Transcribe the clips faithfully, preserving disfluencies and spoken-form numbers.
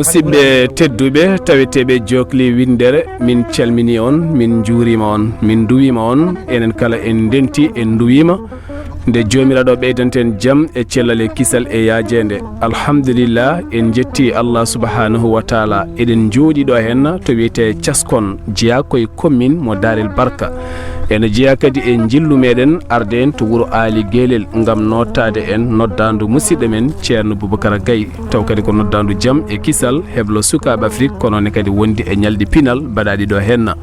Musidɓe tedduɓe, taweteeɓe jokli winndere, min calmini on, min njuurima on, min nduwima on, enen kala en ndenti, en nduwima. Nde Joomiraaɗo ɓeydanten jam e cellal e kisal e yaajeende. Alhamdulillah, en njetti Allah subhanahu wa taala. Eɗen njooɗi ɗo henna to wiyetee Caskon, jeyaa koye commune mo Daarel Barka. Ene jeyaa kadi e njillu meɗen arde en to wuro Aali Geelel ngam nootaade en noddaandu musidɗo men Ceerno Boubacara Gaye. Taw kadi ko noddaandu jam e kisal, heblo sukaaɓe Afrik, kono ne kadi wondi e ñalɗi pinal mbaɗaaɗi ɗo henna.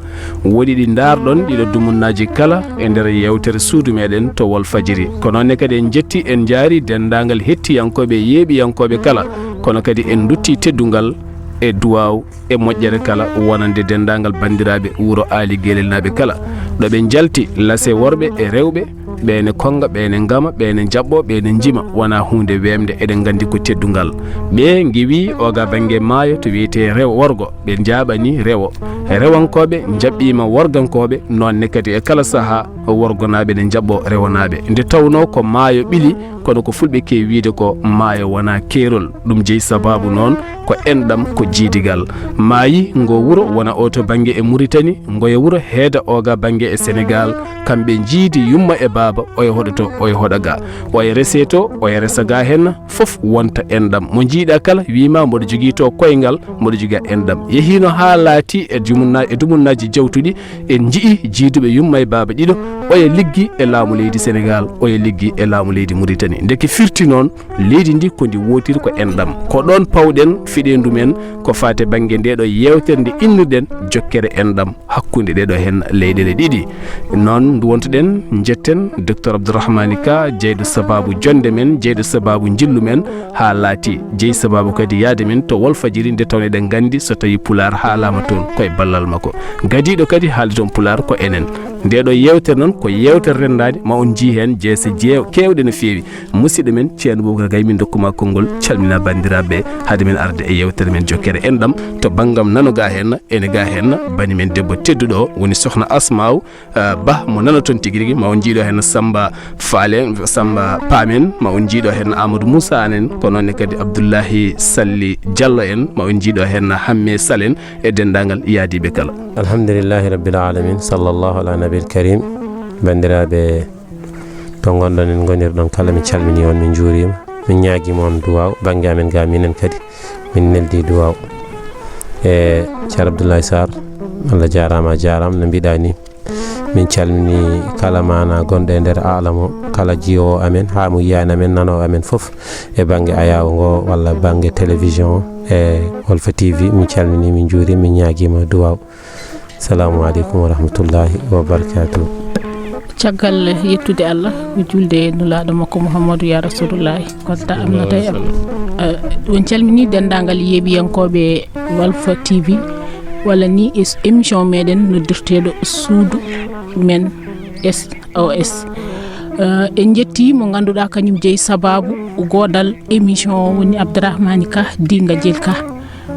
Woɗi ɗi ndaarɗon ɗiɗo dumunnaaji kala e nder yeewtere suudu meɗen to Walfadjiri. Ko noon ne kadi en njetti, en njaari denndaangal hettiyankooɓe e yeeɓiyankooɓe kala, kono kadi en ndutti teddungal e duwaaw e moƴƴere kala wonande denndaangal banndiraaɓe wuro Aali Geelelnaaɓe kala. Ɗo ɓe njalti lase worɓe e rewɓe, ɓe ne konnga, ɓe ne ngama, ɓe ne njaɓɓo, ɓe ne njima, wonaa huunde weemde, eɗen nganndi ko teddungal. Ɓe ngiwi oga bannge maayo to wiyetee rewo worgo, ɓe njaaɓani rewo. Rewankooɓe njaɓɓiima worgankooɓe, noon ne kadi e kala sahaa worgonaaɓe ne njaɓɓo rewanaaɓe. Nde tawnoo ko maayo ɓili, kono ko fulɓe keewi wiyde ko maayo wonaa keerol. Ɗum jeyi sabaabu noon ko enɗam, ko jiidigal. Maayi ngo wuro wona oo to bannge e Muritani, ngo e wuro heeda oga bannge e Senegaal. Kamɓe njiidi yumma e baaba, oya hoɗoto, oya hoɗa ga. Oya rese to, oya resa ga henna, fof wonta enɗam. Mo njiiɗa kala wiima mboɗo jogii to koyngal, mboɗo jogii enɗam. Yehiino haa laati e jumunna-, e dumunnaaji jawtuɗi, en njii jiiduɓe yumma e baaba ɗiɗo, oya liggi e laamu leydi Senegaal, oya liggi e laamu leydi Muritani. Ndeke firti noon, leydi ndi ko ndi wootiri ko enɗam. Ko ɗoon pawɗen fiɗeendu men ko faati bannge nde ɗo yeewtere nde innirɗen jokkere enɗam hakkunde ɗee ɗo heen leyɗeele ɗiɗi. Noon nduwontoɗen, njetten Docteur Abdourahmani Ka, jeyɗo sabaabu jonnde men, jeyɗo sabaabu njillu men, haa laati jeyi sabaabu kadi yahde men to Walfadjiri, nde tawnoo eɗen nganndi so tawii Pulaar haalaama toon ko e ballal makko. Gadiiɗo kadi haalde toon Pulaar ko enen. Nde ɗo yeewtere noon ko yeewtere renndaande, ma on njii heen jeese jeew keewɗe no feewi. Musidɗo men Ceerno Boubacar Gaye, min ndokkuma konngol, calmina banndiraaɓe ɓe, hade men arde e yeewtere men jokkere enɗam. To banngam nano ga heen, ene ga heen, bani men debbo tedduɗo o woni Sohna Asmaaw, ah, Bah mo nano toon tigi rigi, ma on njii ɗo heen Samba Faale, Samba Paamen, ma on njii ɗo heen Amadou Moussa Aan en, ko noon ne kadi Abdoullahi Salli Diallo en, ma on njii ɗo heen Hamme Sal en e denndaangal yaadiiɓe kala. Alhamdulillahi Rabbil Alamin, sallallahu ala nabil karim. Banndiraaɓe to ngonɗon en ngonirɗon kala, min calmini on, min njuuriima, min ñaagiima on duwaaw. Bannge amen ga minen kadi, min neldi duwaaw. E Ceerno Abdoulaye Sarr, Allah jaaraama, a jaaraama, no mbiɗa ni. Min calmini kala mana gonɗo e nder aalam o, kala jiiwo amen, haa mo yiyaani amen, nanoowo amen fof, e bannge ayaawo ngo walla bannge télévision o, e Walfa T V, min calmini, min njuuriima, min ñaagiima duwaaw. Salaamu aleykum wa rahmatullahi wa barakaatuh. Caggal yettude Allah, ko julde e Nulaaɗo makko Muhammadu ya Rasulullahi, ko ta amnata e am. Eh, on calmini denndaangal yeeɓiyankooɓe Walfa T V, walla ni e émission meɗen noddirteeɗo Suudu Men S O S. Eh, en njetti mo ngannduɗaa kañum jeyi sabaabu goodal émission o, woni Abdourahmani Ka, Dinga Jelka.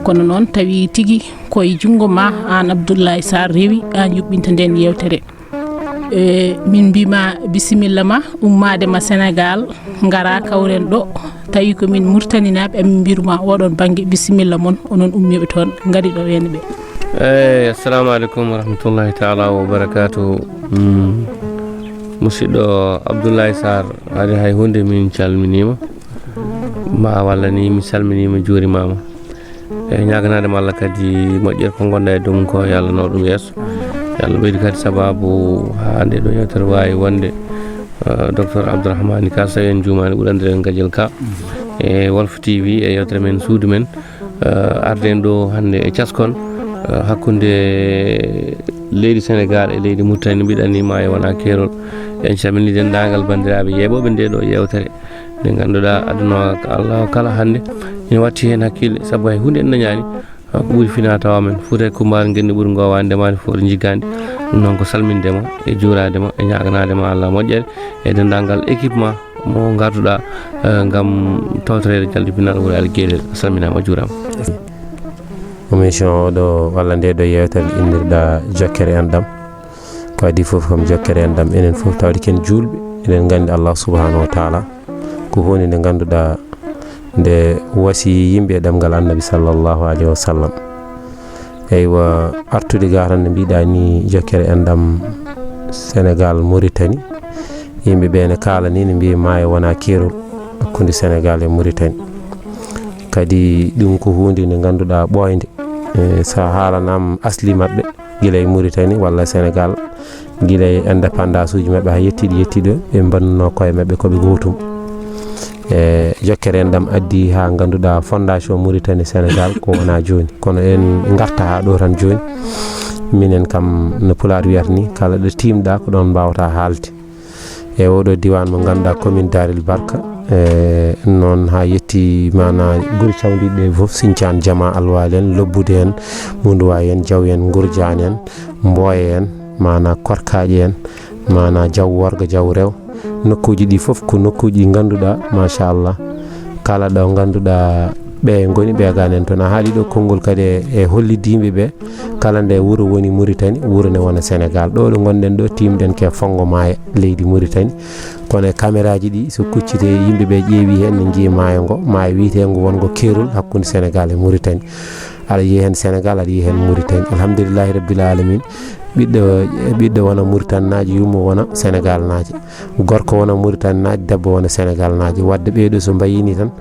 Kono noon tawi tigi ko e junngo ma aan Abdoulaye Sarr rewi aan yuɓɓinta ndeen yeewtere. E, min mbima bisimilla ma ummaade ma Senegaal, ngara kawren ɗo. Tawi ko min Muritaninaaɓe, amin mbiruma oɗon bannge bisimilla mon, onon ummiiɓe toon, ngari ɗo weenɓe. Eyi, assalamu aleykum wa rahmatullahi taala wa barakaatu. Mm. Musidɗo Abdoulaye Sarr, haade hay huunde min calminiima. Ma walla ni mi salminiima, juurimaama. E ñaaganaade ma Allah kadi moƴƴere ko ngonɗa e dow mum ko, yo Allah naw ɗum yeeso. Yo Allah ɓeydu kadi sabaabu haa nde ɗo yeewtere waawi wonde. Eh, Docteur Abdourahmani Ka, so en juumaani, ɓuri anndireede Gadiel Ka. E Walf T V, e yeewtere men, suudu men. Eh, arde en ɗo hannde e Caskon, eh, hakkunde leydi Senegaal e leydi Mauritanie, mbiɗa anndi maayo wona keerol. En calminii denndaangal banndiraaɓe yeeɓooɓe ndee ɗoo yeewtere nde ngannduɗaa aduna o, Allah o kala hannde ina watti heen hakkille, sabu hay huunde en dañaani. Ko ɓuri finaa tawa men Fuuta e Kummbaar ngenndi ɓuri ngoowaani ndemaani fof jiggaandi. Ɗum noon ko salminde ma e juuraade ma e ñaaganaade ma Allah moƴƴere e denndaangal équipement mo ngarduɗaa, eh, ngam tawtoreede calɗi pinal wuro Aali Geelel. A salminaama, a juuraama. Émission oɗo walla nde ɗo yeewtere innirɗa Jokkere Enɗam. Ko adii fof kam jokkere enɗam enen fof tawde ken juulɓe. Eɗen nganndi Allah subhanahu wa taala ko huunde nde ngannduɗaa nde wasiyii yimɓe e ɗemngal Annabi sallallahu alayhi wa sallam. Eywa, artude ga tan no mbiɗa ni jokkere enɗam Sénégal Mauritanie, yimɓe ɓe ne kaalani ne mbiyi maayo wona keerol hakkunde Sénégal e Mauritanie. Kadi ɗum ko huunde nde ngannduɗaa ɓooynde. Eh, so a haalanam asli maɓɓe gila e Mauritanie walla Sénégal, gila e indépendance uji maɓɓe haa yettiɗi yettiɗo, ɓe mbannuno koye maɓɓe ko ɓe gootum. E jokkere enɗam addi haa ngannduɗaa fondation Mauritanie Sénégal ko wona jooni, kono en ngarta haa ɗo tan jooni. Minen kam no pulaar wiyata ni, kala ɗo tiimɗa ko ɗon mbawta haalde. E oɗo diwan mo ngannduɗaa commune Darel Barka, e noon haa yetti mana guri cawndiɗe ɗe fof, Sincaan Jama Alwali en, Lobbude en, Munduwa en, Jaw en, Ngurjaan en, Mboye en, mana Korkaaƴe en, mana Jaw Worgo, Jaw Rew. Nokkuuji ɗi fof ko nokkuuji ɗi ngannduɗaa machallah, kala ɗo ngannduɗaa ɓe ngoni ɓe ganen toon. A haali ɗo konngol kadi e, e hollidde yimɓe ɓe, kala nde wuro woni Mauritanie, wuro ne wona Sénégal. Ɗo ɗo ngonɗen ɗo, tiimɗen ke fonngo maayo leydi Mauritanie. Kono e cameraaji ɗi, so kuccite yimɓe ɓe ƴeewi heen, ne njii maayo ngo, maayo wiyeteengo wongo keerol hakkunde Sénégal e Mauritanie. Aɗa yiya heen Sénégal, aɗa yiya heen Mauritanie. Alhamdulillahi rabbil alamin. Ɓiɗɗo, ɓiɗɗo wona Mauritanie naajo, yummo wona Sénégal naajo. Gorko wona Mauritanie naajo, debbo wona Sénégal naajo. Wadde ɓeeɗo so mbayii ni tan,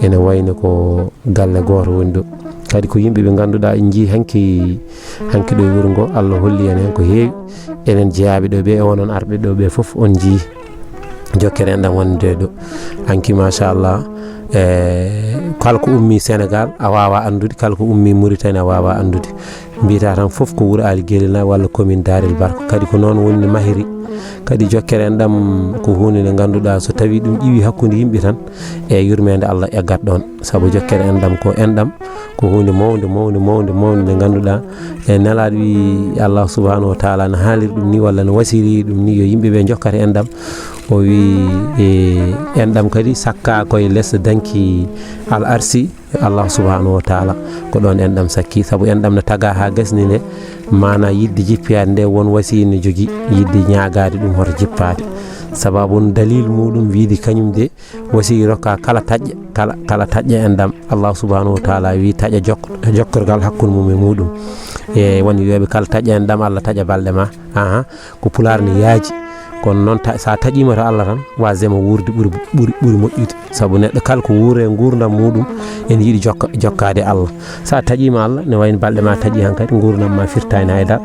ene wayno ko galle gooto woni ɗo. Kadi ko yimɓe ɓe ngannduɗaa en njii hanki, hanki ɗo e wuro ngo, Allah holli en heen ko heewi. Enen jeyaaɓe ɗo ɓe e onon arɓe ɗo ɓe fof on njii jokkere enɗam wonde ɗo. Hanki machallah, e kala ko ummi Sénégal a waawa anndude, kala ko ummi Mauritanie a waawa anndude. Mbiyata tan fof ko wuro Aali Geelel na walla commune Darel Barka. Kadi ko noon woni no mahiri. Kadi jokkere enɗam ko huunde nde ngannduɗaa so tawi ɗum ƴiwi hakkunde yimɓe tan, e yurmeende Allah eggat ɗoon. Sabu jokkere enɗam ko enɗam, ko huunde mawnde, mawnde, mawnde, mawnde nde ngannduɗaa e nelaaɗo wi Allah subhanahu wa taala no haaliri ɗum ni walla no wasiri ɗum ni yo yimɓe ɓe njokkata enɗam. O wi e enɗam kadi sakka koye les danki al arsi. Allah subhanahu wa taala ko ɗoon enɗam sakki, sabu enɗam no taga haa gasni nde, mana yidde jippiyaade nde won wasiyi no jogi yidde ñaagaade ɗum hoto jippaade. Sababu on dalil muɗum wiide kañum de wasiyi rokka kala taƴƴa, kala, kala taƴƴa enɗam. Allah subhanahu wa taala wi taƴa jok-, jokkorgal hakkunde mum e muɗum. E won wiyeɓe kala taƴƴa enɗam Allah taƴa balɗe ma. Aha, ko pulaar ne yaaji. Kono noon ta-, sa taƴiima to Allah tan, wasde ma wuurde ɓuri, ɓuri, ɓuri moƴƴude. Sabu neɗɗo kala ko wuure e nguurndam muɗum, ene yiɗi jokka, jokkaade Allah. Sa taƴiima Allah, ne wayno balɗe ma taƴi hankadi, nguurndam ma firtaani hay dara.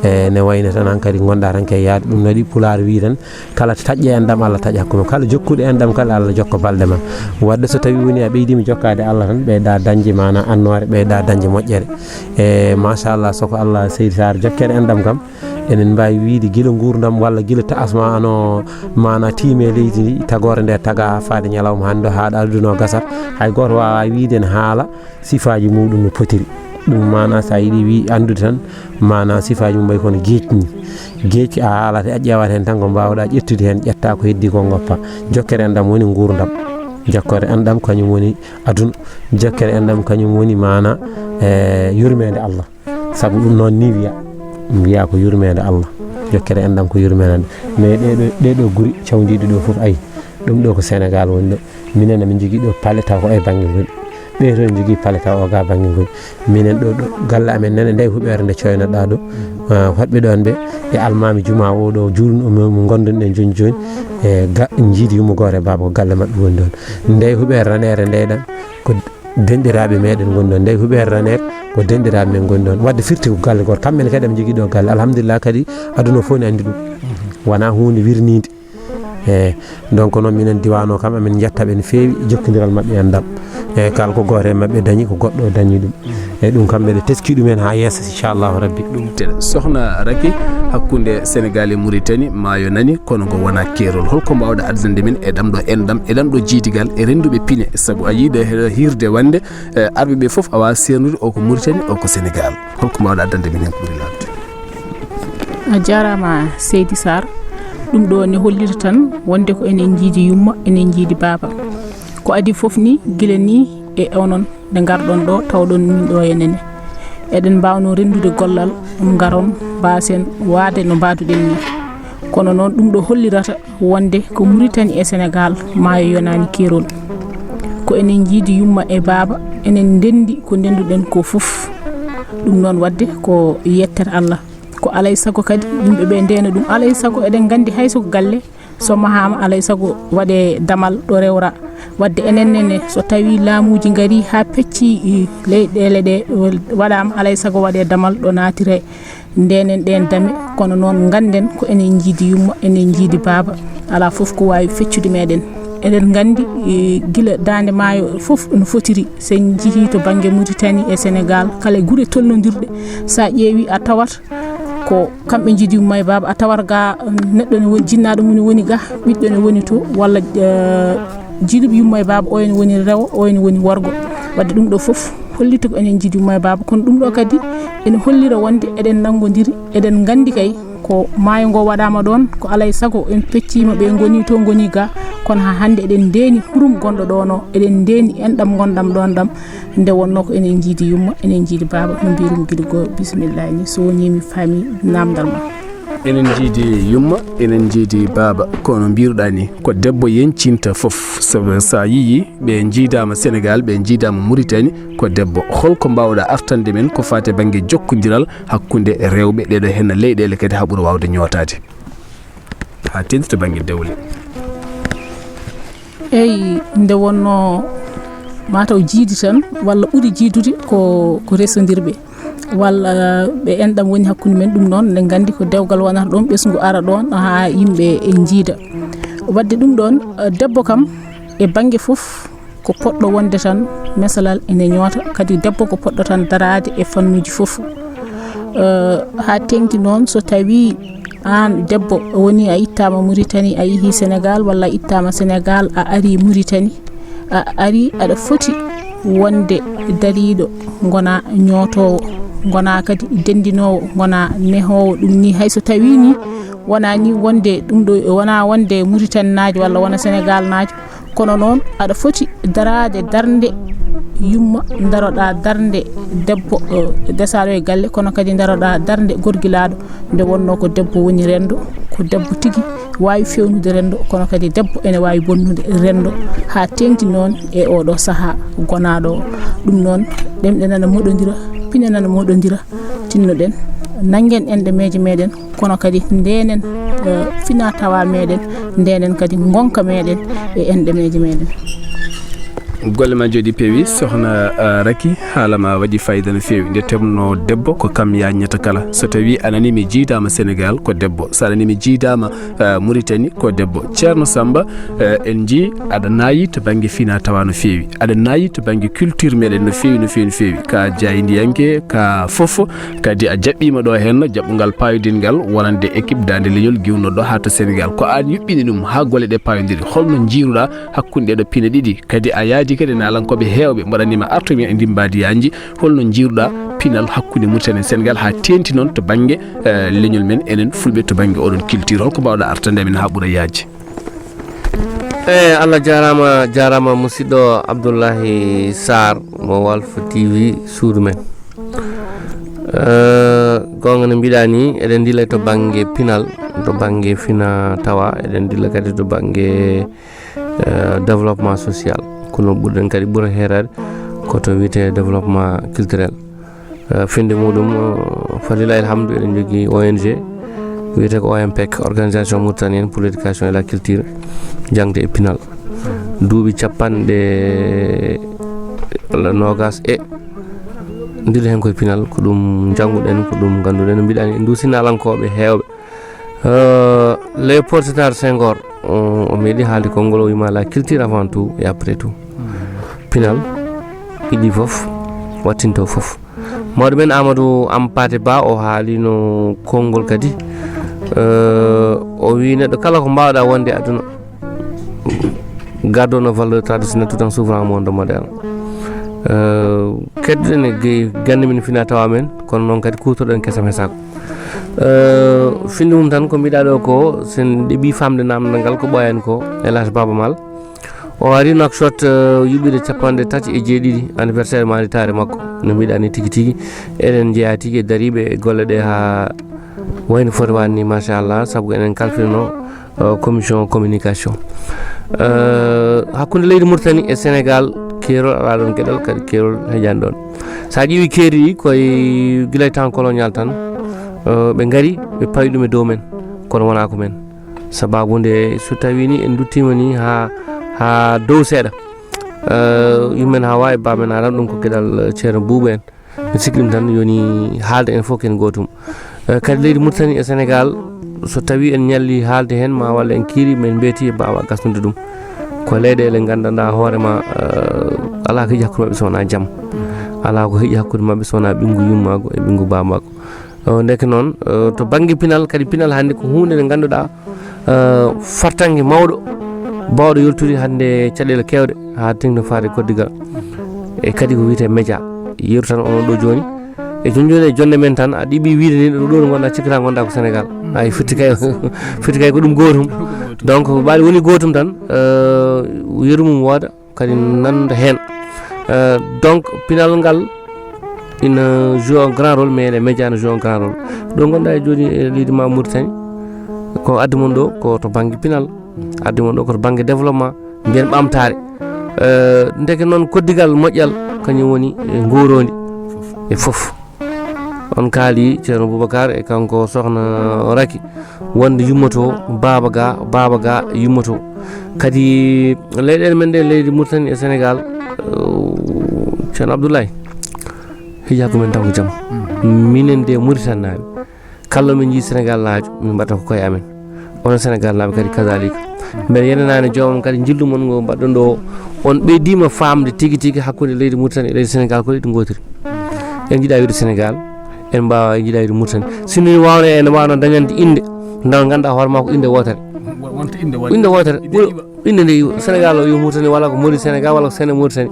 E ne wayno tan hankadi ngonɗa tan kay yaade. Ɗum waɗi pulaar wi tan, kala taƴƴa enɗam Allah taƴa hakkunde ma. Kala jokkuɗo enɗam kala Allah jokka balɗe ma. Wadde so tawi woni a ɓeydiima jokkaade Allah tan, ɓeyɗa dañde mana annoore, ɓeyɗa dañde moƴƴere. E machallah, so ko Allah seydi Saar jokkere enɗam kam, enen mbaawi wiyde gila nguurndam walla gila ta asma ano mana tiime leydi ndi, tagoore nde taga haa faade ñalawma hannde o, haa ɗo aduna o gasat. Hay gooto waawaa wiyde ene haala sifaaji muɗum no potiri. Ɗum mana so a yiɗi wi anndude tan, mana sifaaji mum mbayi kono geec ni. Geec a haalata, a ƴeewata heen tan ko mbaawɗa ƴettude heen, ƴetta ko heddi ko ngoppa. Jokkere enɗam woni nguurndam. Jokkere enɗam kañum woni aduna. Jokkere enɗam kañum woni mana, e, yurmeende Allah. Sabu ɗum noon ni wiya, wiya ko yurmeende Allah. Jokkere enɗam ko yurmeende Allah. Mais ɗee ɗo, ɗee ɗo guri cawndiiɗe ɗo fof, ayi, ɗum ɗo ko Sénégal woni ɗo. Minen emin njogii ɗo pale taw ko e bannge ngoni. Ɓee to njogii pale taw o ga bannge ngoni. Minen ɗo, ɗo galle amen nene, nde huɓeere nde coynoɗa ɗo. Ah, hoɗɓe ɗon ɓe e almaami juma o ɗo juulno mo, mo ngonɗon en jooni jooni. E ga, jiidi yumma gooto e baaba ko galle maɓɓe woni ɗon. Nde huɓeere raneere nde ɗan ko denɗiraaɓe meɗen ngoni ɗon. Nde huɓeere raneere ko denɗiraaɓe men ngoni ɗon. Wadde firti ko galle gooto. Kamɓe ne kadi eɓe njogii ɗo galle. Alhamdulillah kadi aduna o fof ne anndi ɗum. Wonaa huunde wirniinde. E donc noon minen diiwaan o kam emin njetta ɓe no feewi jokkondiral maɓɓe e enɗam. E kala ko gooto e maɓɓe dañi, ko goɗɗo dañi ɗum. E ɗum kam, mbeɗa teski ɗumen haa yeeso, inchallahu rabbi. Ɗum te sohna Raki, hakkunde Senegal e Mauritanie, maayo nani, kono ngo wona keerol. Holko mbaawɗa addande min e ɗam ɗo enɗam, e ɗam ɗo jiidigal, e rennduɓe pine? Sabu a yiɗo he-, hirde wande, e arɓe ɓe fof a waawa seernude, o ko Mauritanie, o ko Senegal. Holko mbaawɗa addande min heen ko ɓuri laaɓde? A jaaraama, Seydi Sarr. Ɗum ɗo ne hollita tan wonde ko enen njiidi yumma, enen njiidi baaba. Ko adii fof ni, gila ni e onon nde ngarɗon ɗo, tawɗon min ɗo e nene. Eɗen mbaawno renndude gollal, ngaron, mbaasen waade no mbaaduɗen ni. Kono noon, ɗum ɗo hollirata wonde ko Mauritanie e Senegal, maayo yonaani keerol. Ko enen njiidi yumma e baaba, enen ndenndi ko ndennduɗen ko fof. Ɗum noon, waɗde ko yettere Allah. Ko alay sago kadi yimɓe ɓe ndeena ɗum. Alay sago eɗen nganndi hay so ko galle so mahaama, alay sago waɗe damal ɗo rewra. Waɗde enen nene, so tawi laamuuji ngari haa pecci, i, leyɗeele ɗe waɗaama, alay sago waɗe damal ɗo naatire, ndenen ɗeen dame. Kono noon, ngannden ko enen njiidi yumma, enen njiidi baaba. Alaa fof ko waawi feccude meɗen. Eɗen nganndi, e, gila daande maayo fof no fotiri. So en njehii to bannge Mauritanie e Senegal, kala gure tolnondirɗe, so a ƴeewi, a tawat ko kamɓe njiidi yumma e baaba. A tawat ga, um, neɗɗo ne woni, jinnaaɗo mum ne woni ga, ɓiɗɗo ne woni to, walla, eh, jiiduɓe yumma e baaba, oyo ne woni rewo, oyo ne woni worgo. Waɗde ɗum ɗo fof hollita ko enen njiidi yumma e baaba. Kono ɗum ɗo kadi ene hollira wonde eɗen nanngondiri, eɗen nganndi kay ko maayo ngo waɗaama ɗoon, ko alay sago en pecciima, ɓe ngoni to, ngoni ga. Kono haa hannde eɗen ndeeni hurum gonɗo ɗoon o, eɗen ndeeni enɗam ngonɗam ɗoon ɗam. Nde wonnoo ko enen njiidi yumma, enen njiidi baaba, no mbirum gila goo, bisimillahi ni, so wonii mi faami naamndal ma. Enen njiidi yumma, enen njiidi baaba, kono mbiruɗaa ni, ko debbo yencinta fof. Sabu so a yiyii, ɓe njiidaama Senegal, ɓe njiidaama Mauritanie, ko debbo. Holko mbaawɗaa artande men ko faati e bannge jokkondiral hakkunde rewɓe, ɗeɗo henna leyɗeele kadi haa ɓura waawde ñootaade? Haa teeŋti to bannge dewle. Eyi, nde wonnoo mataw jiidi tan, walla ɓuri jiidude ko, ko resondirɓe, walla ɓe enɗam woni hakkunde men. Ɗum noon, nde nganndi ko dewgal wonata ɗoon, ɓesngu ara ɗoon, haa yimɓe e njiida. Waɗde ɗum ɗoon, eh, debbo kam e bannge fof ko poɗɗo wonde tan mesalal ene ñoota, kadi debbo ko poɗɗo tan daraade e fannuuji fof. Eh, haa teeŋti noon, so tawii aan debbo woni a ittaama Mauritanie, a yehii Senegal, walla a ittaama Senegal, a arii Mauritanie, a arii, aɗa foti wonde dariiɗo, ngonaa ñootoowo, ngonaa kadi denndinoowo, ngonaa nehoowo. Ɗum ni, hay so tawii ni wonaa ni wonde ɗum ɗo, wonaa wonde Mauritanie naajo walla wona Senegal naajo, kono noon aɗa foti daraade darnde yumma, daroɗaa darnde debbo, eh, desaaɗo e galle, kono kadi daroɗaa darnde gorgilaaɗo. Nde wonnoo ko debbo woni renndo, ko debbo tigi waawi feewnude renndo, kono kadi debbo ene waawi bonnude renndo, haa teeŋti noon e oo ɗoo sahaa gonaaɗo o. Ɗum noon, ɗemɗe nana moɗondira, pine nana moɗondira, tinnoɗen, nanngen enɗameeje meɗen, kono kadi ndenen, eh, fina tawa meɗen, ndenen kadi ngonka meɗen e enɗameeje meɗen. Golle ma njooɗi peewi, sohna, eh, Raki, haala ma waɗi fayida no feewi. Nde tawno debbo ko kam yaññata kala. So tawi a nani mi jiidaama Senegal, ko debbo. So a nani mi jiidaama, eh, Mauritanie, ko debbo. Ceerno Samba, eh, en njii aɗa naayi to bannge fina tawa no feewi. Aɗa naayi to bannge culture meɗen no feewi, no feewi, no feewi. Ka jaayndiyanke, ka fof, kadi a jaɓɓiima ɗo heen jaɓɓungal paayodingal wonande équipe Daande Leñol giwnoɗo haa to Senegal. Ko aan yuɓɓini ɗum haa golle ɗe paayodiri. Holno njiiruɗaa hakkunde ɗeɗo pine ɗiɗi? Kadi a yaadi kadi naalankooɓe heewɓe mbaɗaniima artu e ndin mbaadi yaajndi. Holno njiiruɗaa pinal hakkunde Mauritanie e Senegal haa teeŋti noon to bannge, eh, leñol men enen Fulɓe, to bannge oɗon culture? Holko mbaawɗaa artande amen haa ɓura yaajde? Eyi, Allah jaaraama, jaaraama musidɗo Abdullahi Sarr mo Walf T V suudu men. Eh, goonga no mbiɗa ni, eɗen ndilla to bannge pinal, to bannge fina tawa, eɗen ndilla kadi to bannge, eh, développement social. Kono ɓurɗen kadi ɓura heeraade ko to wiyetee développement culturel. Eh, finde muɗum, eh, falilahi alhamdu, eɗen njogii O N G, wiyetee ko O M P E C, Organisation Mauritanienne pour l'Éducation et la Culture, jaŋde e pinal. Duuɓi capanɗe noogas e ndilla heen koye pinal, ko ɗum njannguɗen, ko ɗum ngannduɗen. No mbiɗa ni, en nduusi naalankooɓe heewɓe. Eh, Léopold Sédar Senghor, o, o meeɗi haalde konngol, o wiima la culture avant tout et après tout. Pinal, Idii fof, wattinto fof. Mawɗo men Amadou Hampâté Bâ o haalino konngol kadi. Eh, o wi neɗɗo kala ko mbaawɗa wonde e aduna, gardons nos valeurs traditionnelles tout en s'ouvrant au monde moderne. Eh, keddoɗen e ge-, gannde men fina tawa men, kono noon kadi kuutorɗen kesam hesako. Eh, finde mum tan ko mbiɗa ɗo ko, sen ɗeɓi famde namdal ngal ko ɓooyani ko, El Hadj Baba Maal. O ari Nouakchott, eh, yuɓɓinde capanɗe tati e jeeɗiɗi anniversaire maanditaare makko. No mbiɗa ni tigi tigi, eɗen jeyaa tigi e dariiɓe e golle ɗe haa wayno foti waade ni, machallah, sabu eɗen kalfino, eh, commission communication. Eh, hakkunde leydi Mauritanie e Sénégal, keerol alaa ɗoon geɗal, kadi keerol heƴaani ɗoon. So a ƴeewi keeri ɗi, koye gila e temps colonial tan, eh, ɓe ngari, ɓe pawi ɗum e dow men, kono wonaa ko men. Sababu nde, so tawi ni en duttima ni ha, ha dow seeɗa, eh, yummen Hawa e bamen Aram, ɗum ko geɗal, eh, Ceerno Buubu en. Mi sikki ɗum tan yoni haalde en fof ken gootum. Eh, kadi leydi Mauritanie e Sénégal, so tawi en ñalli haalde hen ma walla en kiiri, men mbeeti e mbaawa gasnude ɗum. Ko leyɗeele nganndanɗaa hoore ma, eh, alaa ko heƴi hakkunde maɓɓe so wonaa jam. Alaa ko heƴi hakkunde maɓɓe so wonaa ɓinngu yummaagu e ɓinngu baamaagu. Eh, ndeke noon, eh, to bannge pinal, kadi pinal hannde ko huunde nde ngannduɗaa, eh, fartaŋŋe mawɗo, baawɗo yoltude hannde caɗeele keewɗe, haa teŋti no faade koddigal. E kadi ko wiyetee média. Yeru tan onon ɗo jooni. E jooni jooni e jonde men tan, a ɗeɓi wiide ni ɗo, ɗo ngonɗaa, cikkata ngonɗaa ko Sénégal. Ay, firti kay, firti kay ko ɗum gootum. Donc, ɓaali woni gootum tan, eh, yeru mum wooda, kadi nanda heen. Eh, donc, pinal ngal ina joue un grand rôle, mais les médias ne jouent un grand rôle. Ɗo ngonɗaa e jooni e leydi ma Mauritanie, ko addi mon ɗo ko to bannge pinal, addi mon ɗo ko to bannge développement, mbiyen ɓamtaare. Eh, ndeke noon koddigal moƴƴal kañum woni e nguuroondi e fof. On kaali Ceerno Boubacar e kanko Sohna Raky wonde yummoto, baaba ga, baaba ga yummoto. Kadi leyɗeele men ɗe, leydi Mauritanie e Sénégal, eh, Ceerno Abdoulaye, heƴi hakkunde men taw ko jam. Minen de Mauritanie naaɓe, kala min njii Sénégal laajo, min mbaɗata ko koye amen. Onon Sénégal naaɓe kadi kazalika. Mbeɗa yenanaani joomam kadi njillu mon ngo mbaɗɗon ɗo o. On ɓeydiima faamde tigi tigi hakkunde leydi Mauritanie e leydi Sénégal ko leydi ngootiri. En njiɗa wiide Sénégal, en mbaawa, en njiɗa wiide Mauritanie. Sinno ni waawno, en waawno dañande innde, nde ngannduɗaa hoore maa ko innde wootere. Wonta innde wootere. Innde wootere. Ɓuri, innde nde iwa. Sénégal o yo Mauritanie, walla ko Mauritanie Sénégal, walla ko Sénégal Mauritanie.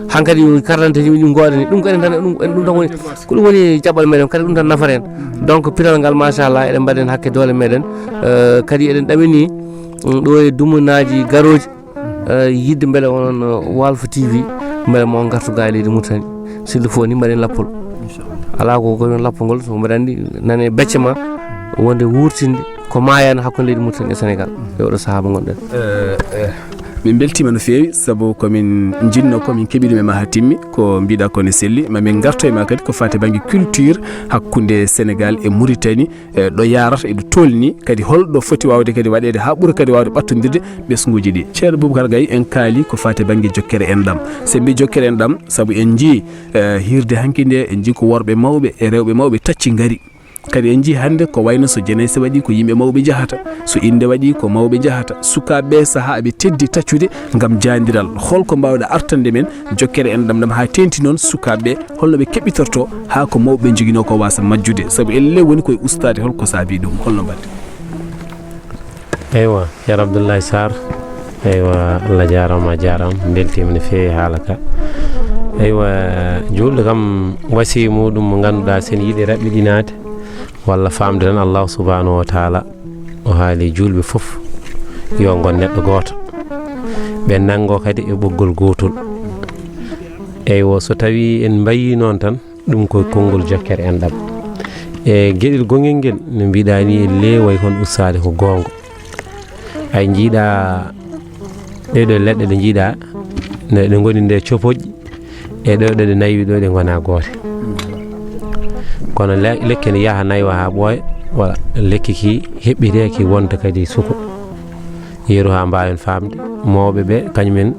Hankadi yo carte d'identité yimɓe ɗum ngoodani. Ɗum ko enen tan, ɗum, ɗum tan woni, ko ɗum woni jaɓɓal meɗen, kadi ɗum tan nafata en. Donc, pinal ngal, machallah, eɗen mbaɗi heen hakke doole meɗen. Eh, kadi eɗen ɗamini, mm, ɗo e dumunaaji garooji, eh, yidde mbele onon, eh, Walf T V, mbele mo on ngartu ga e leydi Mauritanie. S'il le faut ni mbaɗen lappol. Inchallah. Alaa ko, ko ɗon lappol ngol, so mbaɗa anndi nane becce ma wonde wurtinde ko maayano hakkunde leydi Mauritanie e Sénégal. E oɗo sahaa mo ngonɗen. Eh, eh, min mbeltiima no feewi, sabu ko min njinnoo ko min keɓi ɗum e ma haa timmi, ko mbiɗa ko ne selli, ma min ngarto e ma kadi ko faati bannge culture hakkunde Sénégal e Mauritanie, eh, ɗo yaarata e ɗo tolni, kadi holɗo foti waawde kadi waɗeede haa ɓura kadi waawde ɓattondirde ɓesnguuji ɗi. Ceerno Boubacar Gaye, en kaali ko faati bannge jokkere enɗam. So en mbii jokkere enɗam, sabu en njii, eh, hiirde hanki nde, en njii ko worɓe mawɓe e rewɓe mawɓe tacci ngari. Kadi en njii hannde ko wayno so jeunesse waɗi ko yimɓe mawɓe njahata, so innde waɗi ko mawɓe njahata, sukaaɓe ɓe sahaa ɓe teddi taccude ngam jaandiral. Holko mbaawɗa artande men jokkere enɗam ɗam haa teeŋti noon sukaaɓe ɓe, holno ɓe keɓitorto haa ko mawɓe ɓe njoginoo ko waasa majjude, sabu ellee woni koye ustaade, holko saabii ɗum, holno mbaɗde? Eywa, Ceerno Abdoulaye Sarr. Eywa, Allah jaaraama, a jaaraama. Mbeltiima no feewi haala ka. Eywa, juulɗo kam, wasiyee muɗum mo ngannduɗaa, so en yiɗi raɓɓiɗinaade walla faamde tan, Allahu subhanahu wa taala o haali juulɓe fof yo ngon neɗɗo gooto, ɓe nanngo kadi e ɓoggol gootol. Eywa, so tawii en mbayii noon tan, ɗum ko konngol jokkere enɗam. E geɗel gongel ngel, no mbiɗa ni, ellee way kono ustaade ko goonga. Ay njiiɗa ɗee ɗoo leɗɗe ɗe njiiɗa, no ɗe ngoni nde copoƴƴi, e ɗoo ɗoo ɗe nayi ɗoo ɗe ngona goote. Kono le-, lekki ne yaha naywa haa ɓooya, wala lekki ki heɓɓitee ki wonta kadi suko. Yeru haa mbaawen faamde, mawɓe ɓe, kañum en,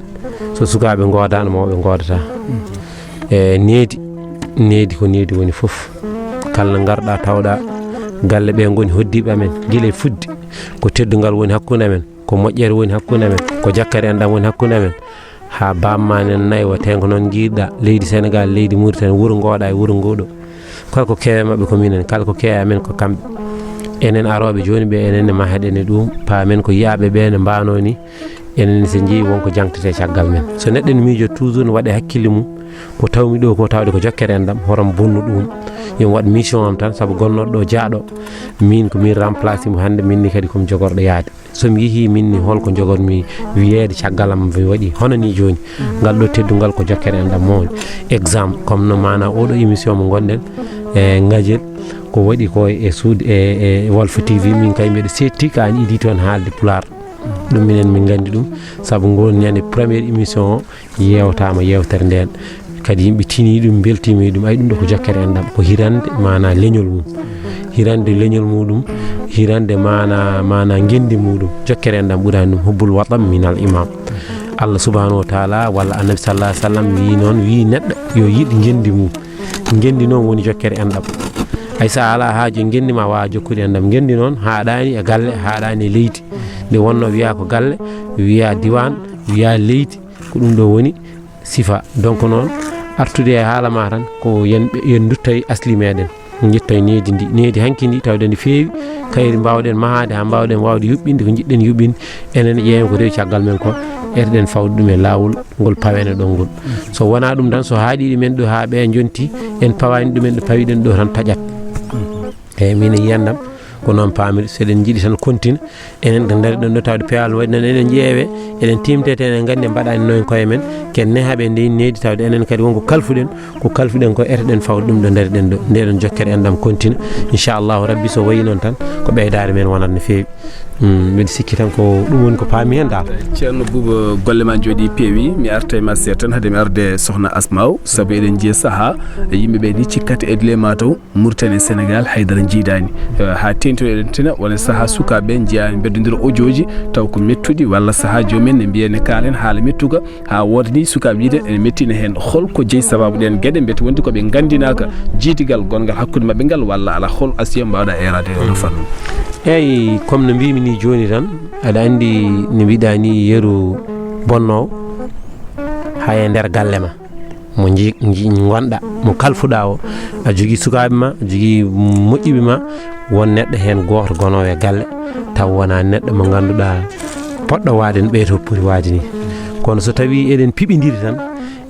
so sukaaɓe ngoodaano, mawɓe ngoodata. E needi, needi ko needi woni fof. Kala ngarɗa tawɗa galle ɓe ngoni hoddiiɓe amen, gila e fudde, ko teddungal woni hakkunde amen, ko moƴƴere woni hakkunde amen, ko jakkere enɗam woni hakkunde amen. Haa baaba ma nen nayi wa tenko noon njiiɗa leydi Senegaal, leydi Muritani, wuro ngooɗa e wuro ngooɗo. Kala ko keewe maɓɓe ko minen, kala ko keewe amen ko kamɓe. Enen arooɓe jooni ɓe, enen ne mahaɗen e ɗum, paamen ko yiyaaɓe ɓe ne mbaanoo ni. Enen so njii won ko jangtete caggal men. So neɗɗo ne miijo toujours ne waɗa hakkille mum, ko tawmi ɗo ko tawde ko jokkere enɗam, horam bonnu ɗum. Yo mi waɗ mission am tan, sabu gonnooɗo ɗo jaaɗo, min ko min remplace mo hannde, min ni kadi ko mi jogorɗo yaade. So mi yehii min ni holko jogormi wiyeede caggal am mi waɗi hono ni jooni. Ngal ɗo teddungal ko jokkere enɗam mo woni. Exemple, comme no maana oɗo émission mo ngonɗen e ngajel ko waɗi ko e suud e, e Walf T V, min kay mbiɗa seetti ka an idi toon haalde pulaar. Ɗum minen min nganndi ɗum, sabu ngoon ñande première émission o yeewtaama yeewtere ndeen. Kadi yimɓe tinii ɗum, mbeltiima e ɗum. Ay, ɗum ɗo ko jokkere enɗam, ko hirande maana leñol mum. Hirande leñol muɗum, hirande maana, maana ngenndi muɗum. Jokkere enɗam ɓurani ɗum, hubbul watan minal iman. Allah subhanahu wa taala walla Annabi sallallahu alaihi wasallam wii noon, wii neɗɗo yo yiɗ ngenndi mum. Ngenndi noon woni jokkere enɗam. Hay so a alaa haaju e ngenndi ma waawa jokkude enɗam. Ngenndi noon haaɗaani e galle, haaɗaani e leydi. Nde wonnoo wiyaa ko galle, wiyaa diiwaan, wiyaa leydi, ko ɗum ɗo woni sifa. Donc noon, artude e haala ma tan, ko yen, yen nduttay asli meɗen. Njettay needi ndi. Needi hanki ndi tawde ndi feewi, kayri mbaawɗen mahaade haa mbaawɗen waawde yuɓɓinde ko njiɗɗen yuɓɓinde. Enen ƴeewen ko rewi caggal men ko, eteɗen fawde ɗum e laawol ngol pawene ɗon ngol. So wonaa ɗum tan, so haaɗiiɗo men ɗo haa ɓe njonti, en pawaani ɗumen ɗo pawiɗen ɗo tan taƴat. Eeyi, min e yiyandam, ko noon paamir, so eɗen njiɗi tan kontina, enen ko ndariɗen ɗo tawde P A L waɗi noon, eɗen ƴeewe, eɗen tiimtete, eɗen nganndi en mbaɗaani noon koye men, ken nehaɓe e ndey needi tawde enen kadi wonko kalfuɗen, ko kalfuɗen ko eteɗen fawde ɗum ɗo ndariɗen ɗo. Ndeɗon jokkere enɗam kontina, inchallahu rabbi, so wayi noon tan, ko ɓeydaare men wonat no feewi. Mm, mbiɗa sikki tan ko ɗum woni ko paami heen dal. Ceerno Buuba, golle ma njooɗii peewi. Mi arta e ma seeɗa tan, hade mi arde Sohna Asmaaw, sabu eɗen njiya sahaa, yimɓe ɓe ni cikkata e dule ma taw. Mauritanie e Sénégal haydara jiidaani. Eh, haa teeŋti eɗen tina, wona sahaa sukaaɓe njiyaani mbeddondira ojooji, taw ko mettuɗi, walla sahaa joomum en ne mbiya ne kaalen haala mettuka, haa wooda ni sukaaɓe yiide ene mettina heen. Hol ko jeyi sabaabu ɗeen geɗe, mbete wondi ko ɓe nganndinaaka jiidigal gonngal hakkunde maɓɓe ngal, walla alaa? Hol asiya mbaawɗa eeraade e oɗo fannu? Eeyi, comme no mbiimi ni jooni tan, aɗa anndi no mbiɗa ni yeru bonnoowo, hay e nder galle ma. Mo nji-, nji-, ngonɗa, mo kalfuɗa o, a jogii sukaaɓe ma, a jogii moƴƴuɓe ma, won neɗɗo heen gooto gonoowo e galle, taw wonaa neɗɗo mo ngannduɗaa poɗɗo waade no ɓeyto poti waade ni. Kono so tawii eɗen piɓindiri tan,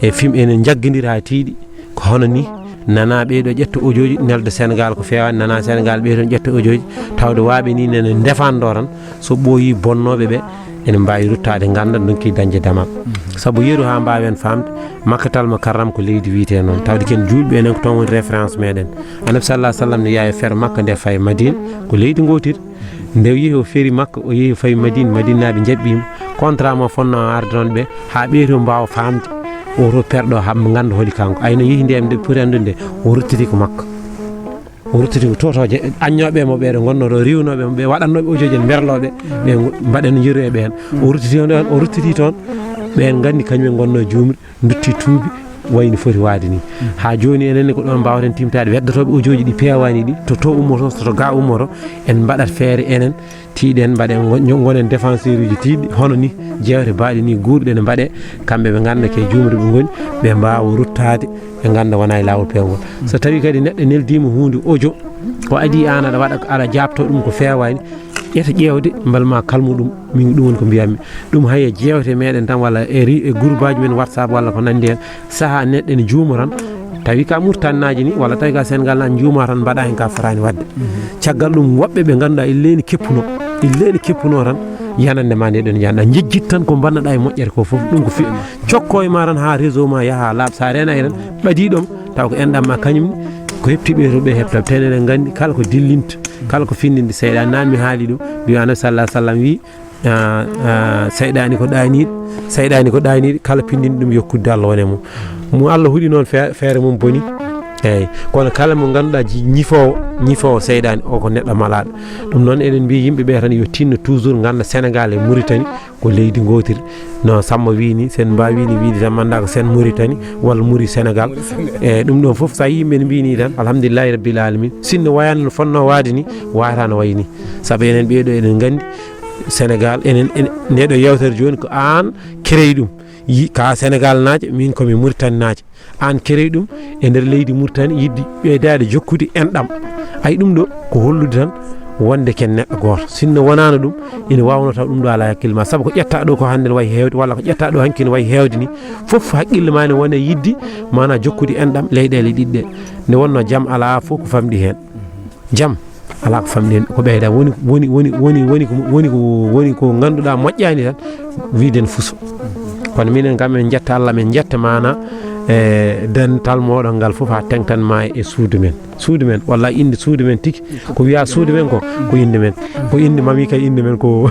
e fim eɗen njaggindiri haa tiiɗi, ko hono ni, nana ɓee ɗo ƴetta ojooji, nelda Senegaal ko feewaani, nana Senegaal ɓee toon ƴetta ojooji, tawde waaɓe ni nene ndefando tan, so ɓooyii bonnooɓe ɓe, ene mbaawi ruttaade ngannda, ndonki dañde damal. Sabu yeru haa mbaawen faamde, Makkatal Mukarram ko leydi wiyetee noon. Tawde ken juulɓe enen ko toon woni référence meɗen. Annabi sallallahu alaihi wasallam ne yaawi fero Makka nde fayi Madina, ko leydi ngootiri. Nde yehi o feri Makka, o yehi o fayi Madina, Madinaaɓe njaɓɓiima. Contrat mo fonnoo arde noon ɓe, haa ɓeyto mbaawa faamde. O to perɗo haa ɓe ngannda holi kanko. Ayno yehi nde nde poti anndude nde, o ruttiti ko Makka. O ruttiti ko to, to je-, aññooɓe mo ɓeeɗo ngonnoo ɗo, riiwnooɓe mo ɓe, waɗannooɓe ojooji en, mberlooɓe ɓe, ngo-, mbaɗen jiiru e ɓeen. O ruttiti on ɗon, o ruttiti toon, ɓeen nganndi kañum en ngonnoo juumri, ndutti tuubi, wayi no foti waade ni. Haa jooni enen ne ko ɗoon mbaawten tiimtaade weddotooɓe ojooji ɗi peewaani ɗi, to to ummoto, so to ga ummoto, en mbaɗat feere enen, tiiɗen, mbaɗen, ngo-, ngonen défenseur uji tiiɗɗi, hono ni, jeewte baaɗe ni, guurɗe ne mbaɗe, kamɓe ɓe ngannda ke juumri ɓe ngoni, ɓe mbaawa ruttaade, ɓe ngannda wonaa e laawol peewngol. So tawii kadi neɗɗo neldiima huunde ojo, o adii aan aɗa waɗa, aɗa jaabtoo ɗum ko feewaani, ƴeta ƴeewde mbela ma kalmu ɗum, min ɗum woni ko mbiyatmi. Ɗum hay e jeewte meɗen tan walla e ri-, e groupe aji men WhatsApp walla ko nanndi heen, sahaa neɗɗo ene juuma tan, tawi ka Muritaninaajo ni walla tawi ka Senegaal na juuma tan mbaɗa heen ka fotaani waɗde. Caggal ɗum woɓɓe ɓe ngannduɗaa illeeni keppuno, illeeni keppuno tan, yanande ma nde ɗon yanɗa, jejjit tan ko mbannaɗa e moƴƴere ko fof, ɗum ko fi-, cokko e ma tan haa réseau ma yaha laaɓa, sa reenaaki tan, ɓadii ɗon, taw ko enɗam ma kañum ni, ko heɓti ɓe to ɓe heɓta, tenen en nganndi kala ko dillinta, kala ko findinde seyɗaani, naan mi haali ɗum, mbiya Annabi sallallahu alaihi wasallam wi, ah, ah, seyɗaani ko ɗaaniiɗo, seyɗaani ko ɗaaniiɗo, kala pindini ɗum yo kudde Allah wone mum. Mo Allah huɗi noon fe-, feere mum boni. Eeyi, kono kala mo ngannduɗaa ji-, ñifoowo, ñifoowo seyɗaani o ko neɗɗo malaaɗo. Ɗum noon eɗen mbiya yimɓe ɓe tan yo tinno toujours ngannda Senegaal e Mauritanie ko leydi ngootiri. No Samma wii ni, sen mbaawi ni wiide tan mannda ko sen Mauritanie walla Muri Senegaal. Muri Senegaal. Eeyi, ɗum ɗoon fof so a yii yimɓe ne mbiyi ni tan, alhamdulillahi rabbil alamin. Sinno wayano no fonnoo waade ni, waata no wayi ni. Sabu enen ɓee ɗo eɗen nganndi Senegaal, enen, en, nde ɗo yewtere jooni ko aan créé ɗum. Yi-, ka Senegal naajo, min ko mi Mauritanie naajo. Aan keroy ɗum e nder leydi Mauritanie, yiɗde ɓeydaade jokkude enɗam. Ay, ɗum ɗo ko hollude tan wonde ken neɗɗo gooto. Sinno wonaano ɗum, ina waawno taw ɗum ɗo alaa e hakkille ma. Sabu ko ƴetta ɗo ko hannde ne wayi heewde, walla ko ƴetta ɗo hanki ne wayi heewde ni, fof hakkille ma ne woni e yiɗde, maanaa jokkude enɗam leyɗeele ɗiɗi ɗe. Nde wonnoo jam alaa fof ko famɗi heen. Jam alaa ko famɗi heen, ko ɓeyda woni, woni, woni, woni, woni ko, woni ko, woni ko ngannduɗaa moƴƴaani tan, wiide ne fuso. Kono minen kam, en njetta Allah, min njetta maanaa e dental mooɗon ngal fof, haa teŋtan ma e suudu men. Suudu men, walla innde suudu men tigi, ko wiyaa suudu men ko, ko innde men. Ko innde mami kay, innde men ko,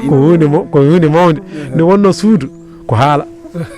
ko huunde mo, ko huunde mawnde. Nde wonnoo suudu, ko haala.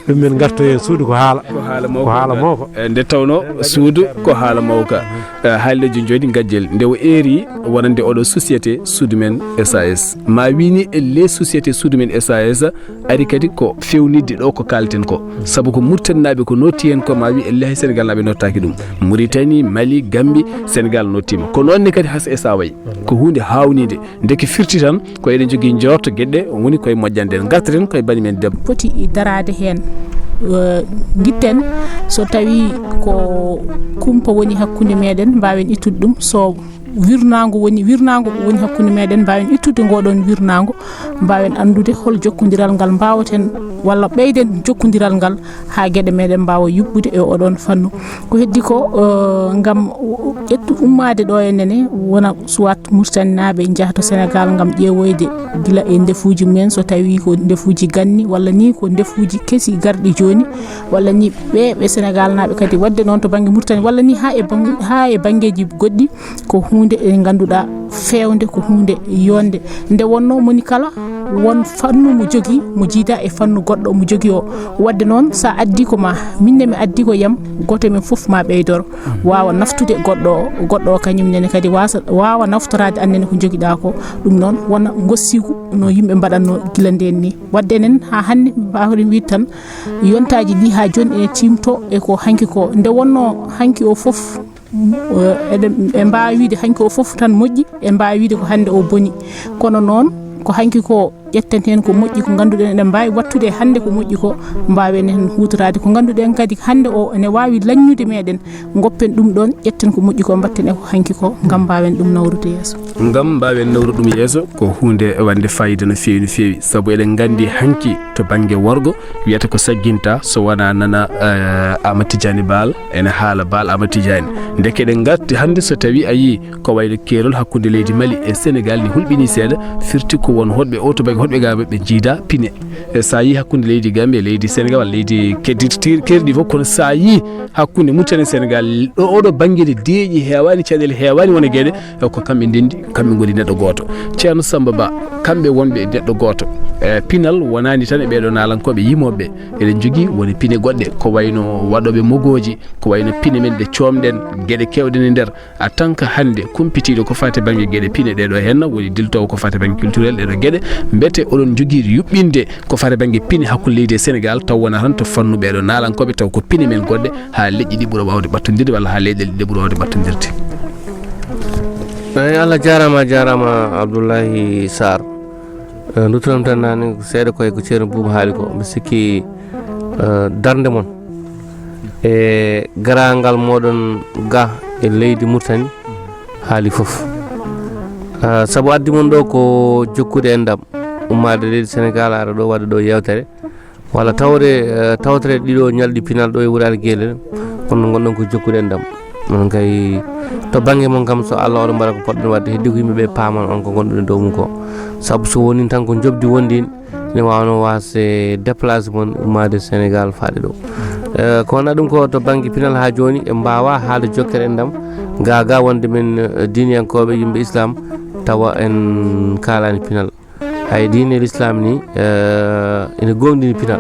Ɗum men ngarto heen, suudu ko haala. Ko haala mawko. Ko haala mawko. Eh, nde tawnoo suudu ko haala mawka. Eh, haalde jooni jooni gajjel nde o eeri wonande oɗo société suudu men S A S. Ma wini e les société suudu men S A S ari kadi ko fewnitde ɗo ko kalten ko. Sabu ko Muritaninaaɓe ko notti heen ko ma wi elle hay Senegalnaaɓe nottaaki ɗum. Muritani, Mali, Gambi, Senegal nottiima. Ko noon ne kadi has e sa wayi. Ko huunde haawnide. Ndeke firti tan ko eɗen jogii njoorto geɗe woni koye moƴƴande en. Ngartaten koye bani men debbo. Poti daraade heen. Eh, gitten so tawi ko kumpa woni hakkunde meɗen, mbaawen ittude ɗum. So wirnaango woni, wirnaango woni hakkunde meɗen, mbaawen ittude ngoɗon wirnaango, mbaawen anndude hol jokkondiral ngal mbaawaten walla ɓeyden jokkondiral ngal haa geɗe meɗen mbaawa yuɓɓude e oɗon fannu. Ko heddi ko, eh, ngam ƴettu ummaade ɗo e nene, wona soit Muritaninaaɓe njaha to Senegal ngam ƴeewoyde gila e ndefuuji mumen, so tawi ko ndefuuji ganni walla ni ko ndefuuji kesi garɗi jooni, walla ni ɓe, ɓe Senegalnaaɓe kadi waɗde noon to bannge Muritani, walla ni haa e bang-, haa e banngeeji goɗɗi, ko huunde nde ngannduɗaa feewnde, ko huunde yonde. Nde wonnoo moni kala won fannu mo jogii, mo jiida e fannu goɗɗo mo jogii o. Waɗde noon, so a addi ko ma, min ne mi addi ko yam, gooto men fof ma ɓeydoro, waawa naftude goɗɗo o, goɗɗo o kañum nene kadi waasa, waawa naftoraade annene ko njogiɗaa ko. Ɗum noon wona ngossiigu no yimɓe mbaɗatno gila ndeen ni. Waɗde enen haa hannde, mbaawɗen wiide tan, yontaaji ɗi haa jooni ene tiimto e ko hanki ko. Nde wonnoo hanki o fof, eh, eɗen, en mbaawi wiide hanki o fof tan moƴƴi, en mbaawi wiide ko hannde o boni. Kono noon, ko hanki ko ƴetten heen ko moƴƴi, ko ngannduɗen eɗen mbaawi waɗtude hannde ko moƴƴi ko, mbaawen heen huutoraade ko ngannduɗen kadi hannde o ene waawi laññude meɗen, ngoppen ɗum ɗoon, ƴetten ko moƴƴi ko, mbatten e ko hanki ko, ngam mbaawen ɗum nawrude yeeso. Ngam mbaawen nawrude ɗum yeeso, ko huunde waɗnde faayiida no feewi, no feewi. Sabu eɗen nganndi hanki to bannge worgo, wiyata ko sagginta so wonaa nana, eh, Amadou Tidiani Baal, ene haala Baal Amadou Tidiani. Ndeke eɗen ngarti hannde so tawi a yii ko wayno keerol hakkunde leydi Mali e Senegal ne hulɓinii seeɗa, firti ko won hoɗɓe o to bannge, hoɗɓe gaa ɓe jiida pine. E so a yii hakkunde leydi Gambie e leydi Senegal walla leydi kedditir-, keerɗi fof, kono so a yii hakkunde Mauritanie e Senegal, ɗo oɗo bannge nde deeƴi heewaani, caɗeele heewaani wona geɗe, e ko kamɓe ndenndi, kamɓe ngoni neɗɗo gooto. Ceerno Samba Ba, kamɓe wonɓe e neɗɗo gooto. E pinal wonaani tan e ɓeeɗo naalankooɓe yimooɓe. Eɗen njogii woni pine goɗɗe, ko wayno waɗooɓe mogooji, ko wayno pine men ɗe coomɗen, geɗe keewɗe ne nder. En tant que hannde kumpitiiɗo ko faati bannge geɗe pine ɗee ɗoo, heen woni diltoowo ko faati bannge culturel ɗee ɗoo geɗe, mbete oɗon njogii yuɓɓinde ko faati bannge pine hakkunde leydi e Senegal, taw wonaa tan to fannu ɓee ɗoo naalankooɓe, taw ko pine men goɗɗe, haa leƴƴi ɗi ɓura waawde ɓattondirde walla haa leyɗeele ɗe ɓura waawde ɓattondirde? Eeyi, Allah jaaraama, a jaaraama Abdullahi Sarr. Eh, nduttuɗam tan naane ko seeɗa koye ko ceerno Buuba haali ko, mbi sikki, eh, darnde mon e garaangal mooɗon ga e leydi Mauritanie haali fof. Ah, sabu addi mon ɗo ko jokkude enɗam, ummaade leydi Senegal, ara ɗo waɗa ɗo yeewtere, walla tawde, eh, tawtere ɗiɗo ñalɗi pinal ɗo e wuraade Geelel, kono ngonɗon ko jokkude enɗam. Onon kay, to bannge mon kam, so Allah oɗon mbaɗa ko poɗɗon waɗde, heddi ko yimɓe ɓe paaman on ko ngonɗon e dow mum ko. Sabu so woni tan ko njoɓdi wondi, ne waawno waasde déplacé mon ummaade Senegal faade ɗo. Eh, ko wonaa ɗum ko to bannge pinal haa jooni, en mbaawaa haalde jokkere enɗam, ga ga wonde men, eh, diiniyankooɓe, yimɓe Islam, tawa en kaalaani pinal. Hay diine Lislaam ni, eh, ene gooŋɗini pinal.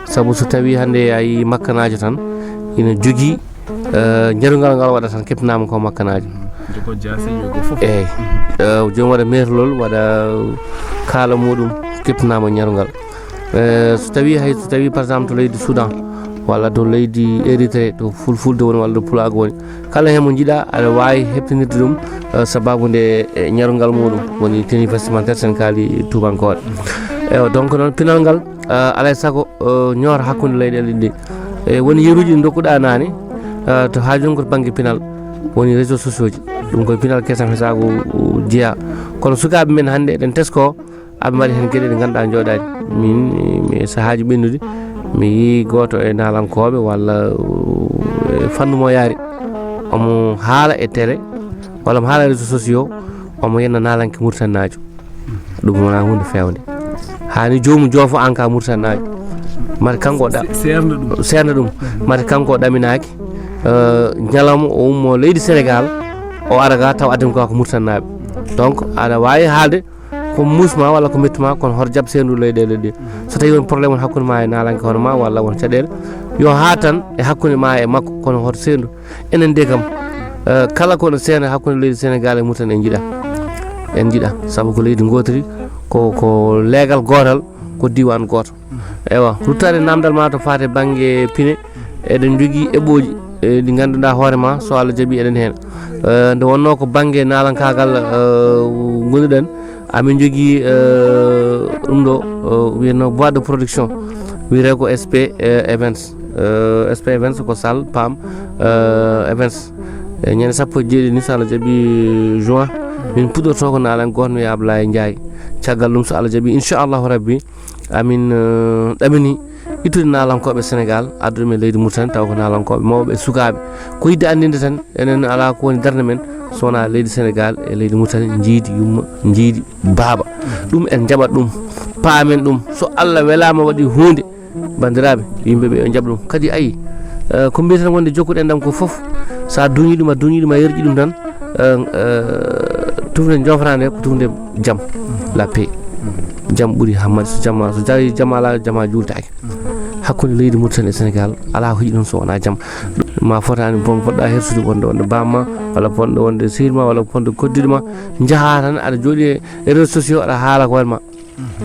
Sabu so tawi hannde a yii makkanaajo tan, ina jogii, eh, ñarungal ngal waɗa tan keptinaama ko makkanaajo. Jogo jaase, jogo fof. Eeyi. Eh, joom waɗa meerlol, waɗa kaala muɗum, keptinaama ñarungal. Eh, so tawi hay, so tawi par exemple to leydi Soudan, walla to leydi Érythrée, to fulfulde woni, walla to pulaagu woni, kala heen mo njiɗa, aɗa waawi heɓtinirde ɗum, eh, sababu nde, eh, ñarungal muɗum, woni tenue vestimentaire sen kaali tubankooɓe. Ewa, donc noon, pinal ngal, eh, alay sago, eh, ñoora hakkunde leyɗeele ɗiɗi. E woni yeruuji ɗi ndokkuɗaa naane, eh, to haaju ko bannge pinal, woni réseaux sociaux ji. Ɗum koye pinal kesam hesaagu jeyaa. Kono sukaaɓe men hannde eɗen tesko, aɓe mbaɗi heen geɗe ɗe ngannduɗaa njooɗaani. Min, mi, e sahaaji ɓennuɗi, mi yii gooto e naalankooɓe walla, eh, e fannu mo yaari, omo haala e télé, walla omo haala e réseaux sociaux, omo yenna naalanke Muritaninaajo. Ɗum wonaa huunde feewnde. Haani joomum joofo aan ka Muritaninaajo. Mate kanko o ɗa-, Se-, seernda ɗum. Seernda ɗum. Mate kanko o ɗaminaaki, eh, ñalawma o ummo leydi Senegaal, o ara ga taw addani ko ko Muritaninaaɓe. Donc, aɗa waawi haalde ko muusma walla ko mettuma, kono hoto jaɓ seendu leyɗeele ɗe. So tawi won problème won hakkunde ma e naalanke hono ma walla won caɗeele, yo haa tan e hakkunde ma e makko, kono hoto seendu. Enen de kam, eh, kala ko no seena hakkunde leydi Senegaal e Mauritanie en njiɗa. En njiɗa, sabu ko leydi ngootiri, ko, ko leegal gootal, ko diiwaan gooto. Ewa, ruttaade namdal ma to faate bannge pine, eɗen njogii eɓɓooji, eh, ɗi ngannduɗaa hoore ma, so Allah jaɓi eɗen heen. Eh, nde wonnoo ko bannge naalankaagal, eh, ngonduɗen, amin njogii, eh, ɗum ɗo, eh, wiyetnoo boîte de production, wiyetee ko S P, eh, Events. Eh, S P Events ko salle PAM, eh, Events. E ñande sappo e jeeɗiɗi ni, so Allah jaɓi, juin, min puɗɗorto ko naalan gooto, mi Ablaye Ndiaye. Caggal ɗum, so Allah jaɓi, inchallahu rabbi, amin, eh, ɗamini ittude naalankooɓe Senegaal, addude men leydi Mauritanie, taw ko naalankooɓe mawɓe e sukaaɓe. Ko yiɗde anndinde tan, enen alaa ko woni darnde men, so wonaa leydi Senegaal e leydi Mauritanie, njiidi yumma, njiidi baaba. Ɗum en njaɓat ɗum, paamen ɗum. So Allah welaama waɗi huunde, banndiraaɓe, yimɓe ɓe yo njaɓ ɗum. Kadi ayi, eh, ko mbiyeten wonde jokkuɗen ɗam ko fof, so a duñii ɗum, a duñii ɗum, a yerƴii ɗum tan, eh, eh, tufnde joofnaande ko tufnde jam, la paix. Jam ɓuri hammande so jam, so jawi jam alaa, jam a juultaaki. Hakkunde leydi Mauritanie e Senegaal alaa ko heƴi ɗum so wonaa jam. Ma fotaani bon, poɗɗa hersude wonde, wonde bamma, walla bonɗo wonde sehil ma, walla bonɗo koddiɗo ma, njaha tan aɗa jooɗi e, e réseaux sociaux, aɗa haala ko hoore ma.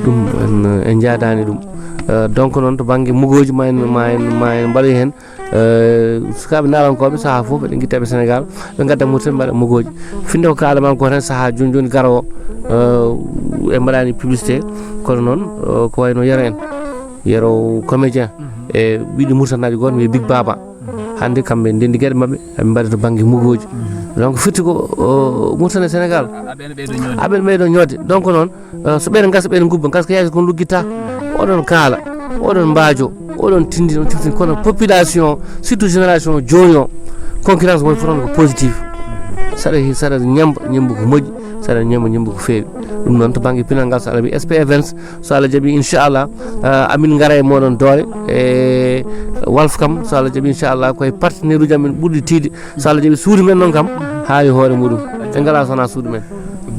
Ɗum en, en njaadaani ɗum. Eh, donc noon to bannge mugooji ma en, ma en, ma en mbaɗoy heen. Eh, sukaaɓe naalankooɓe sahaa fof eɗen ngittaɓe Senegaal, ɓe ngadda Mauritanie mbaɗa mugooji. Finde ko kaalama ko tan sahaa jooni jooni garowo, eh, en mbaɗaani publicité, kono noon, eh, ko wayno Yero en, Yero comédien, e ɓiɗɗo Muritaninaajo gooto wiyee Big Baba. Hannde kamɓe ndenndi geɗe maɓɓe, ɓe mbaɗa to bannge mugooji. Donc firti ko, o, Mauritanie e Senegaal. Aɓen ɓeydo ñoodde. Aɓen ɓeydo ñoodde. Donc noon, eh, so ɓeyɗo gasa, ɓeyɗo ngubba, gasa ko yaasi kon luggitta. Oɗon kaala, oɗon mbaajo, oɗon tindi, oɗon tiftini, kono population, surtout génération jooni o, concurrence woni fotande ko positif. Saɗa hi-, saɗa ñemba, ñemba ko moƴƴi, saɗa ñemba, ñemba ko feewi. Ɗum noon to bannge pinal ngal, so Allah jaɓi, S P Events, so Allah jaɓi, inchallah, eh, amin ngara e moɗon doole, e Walf kam, so Allah jaɓi, inchallah, koye partenaire uji amin ɓurɗi tiiɗde. So Allah jaɓi, suudu men noon kam, haa e hoore muɗum. En ngalaa so wonaa suudu men.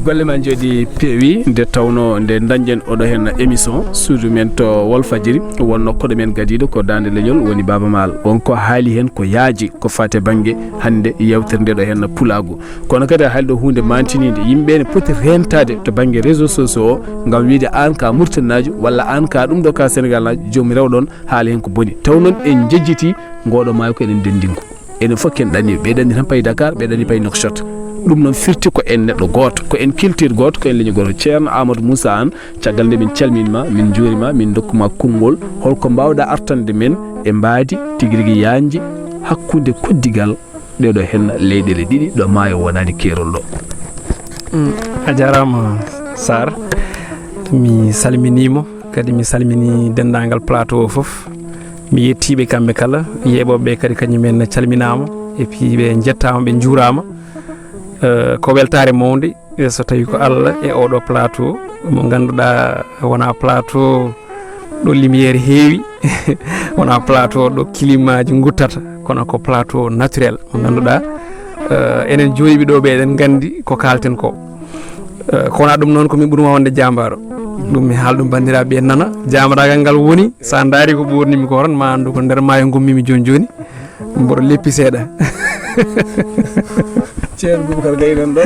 Golle ma njooɗi peewi, nde tawno nde dañɗen oɗo heen émission, suudu men to Walfadjiri, wonno koɗo men gadiiɗo ko Daande Leñol, woni Baaba Maal. Won ko haali heen ko yaaji, ko faati e bannge hannde yeewtere nde ɗo heen pulaagu. Kono kadi a haali ɗo huunde maantiniinde, yimɓe ne poti reentaade to bannge réseaux sociaux o, ngam wiide aan ka Muritaninaajo, walla aan ka ɗum ɗo ka Senegaalnaajo, joom rewɗon haala heen ko boni. Taw noon en njejjiti ngoɗo maayo ko enen ndenndi ngu. Enen fof ken ɗaniiɓe, ɓe ɗani tan payi Dakar, ɓe ɗani payi Nouakchott. Ɗum noon firti ko en neɗɗo gooto, ko en culture gooto, ko en leñol gooto. Ceerno Amadou Moussa Anne, caggal nde min calmin ma, min njuuri ma, min ndokku ma konngol, holko mbaawɗa artande men e mbaadi tigi rigi yaajndi hakkunde koddigal ɗee ɗo heen leyɗeele ɗiɗi ɗo maayo wonaani keerol ɗo? Mm, a jaaraama, Sarr. Mi salminiima, kadi mi salmini denndaangal plateau o fof. Mi yettii ɓe kamɓe kala, yeeɓooɓe ɓe kadi kañum en calminaama, et puis ɓe njettaama, ɓe njuuraama. Eh, ko weltaare mawnde, e so tawi ko Allah e oɗo plateau mo ngannduɗaa wona plateau ɗo lumière heewi, wona plateau ɗo kilimaaji nguttata, kono ko plateau naturel mo ngannduɗaa, eh, enen joyiɓe ɗo ɓe eɗen nganndi ko kalten ko. Eh, ko wona ɗum noon ko min ɓurma wonde jambaaro. Ɗum mi haal ɗum banndiraaɓe ɓe nana. Jambaaragal ngal woni, so a ndaari ko ɓoornimi ko tan, ma anndu ko nder maayo ngummimi jooni jooni. Mboɗo leppi seeɗa. Ceerno Boubacar Gaye nan ɗo,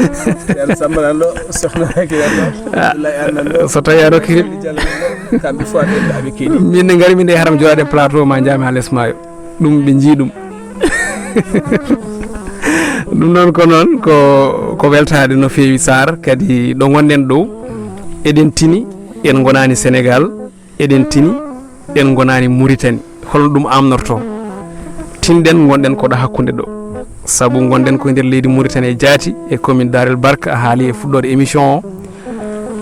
Ceerno Samba nan ɗo, Sohna Raky nan ɗo, ah, Abdoulaye Anne nan ɗo, so tawi a rokkiri. Diallo nan ɗo, kamɓe fof aɓe, aɓe keɗi. Min ne ngari min nde haram joɗaade plateau ma njaami ha les maayo. Ɗum ɓe njii ɗum. Ɗum noon ko noon ko, ko weltaade no feewi Sarr, kadi ɗo ngonɗen ɗo, eɗen tini, en ngonaani Sénégal, eɗen tini, en ngonaani Mauritanie, holno ɗum amnorto? Tinɗen, ngonɗen koɗo hakkunde ɗo. Sabu ngonɗen ko e nder leydi Mauritanie e jaati, e commune Darel Barka, a haali e fuɗɗoode émission o.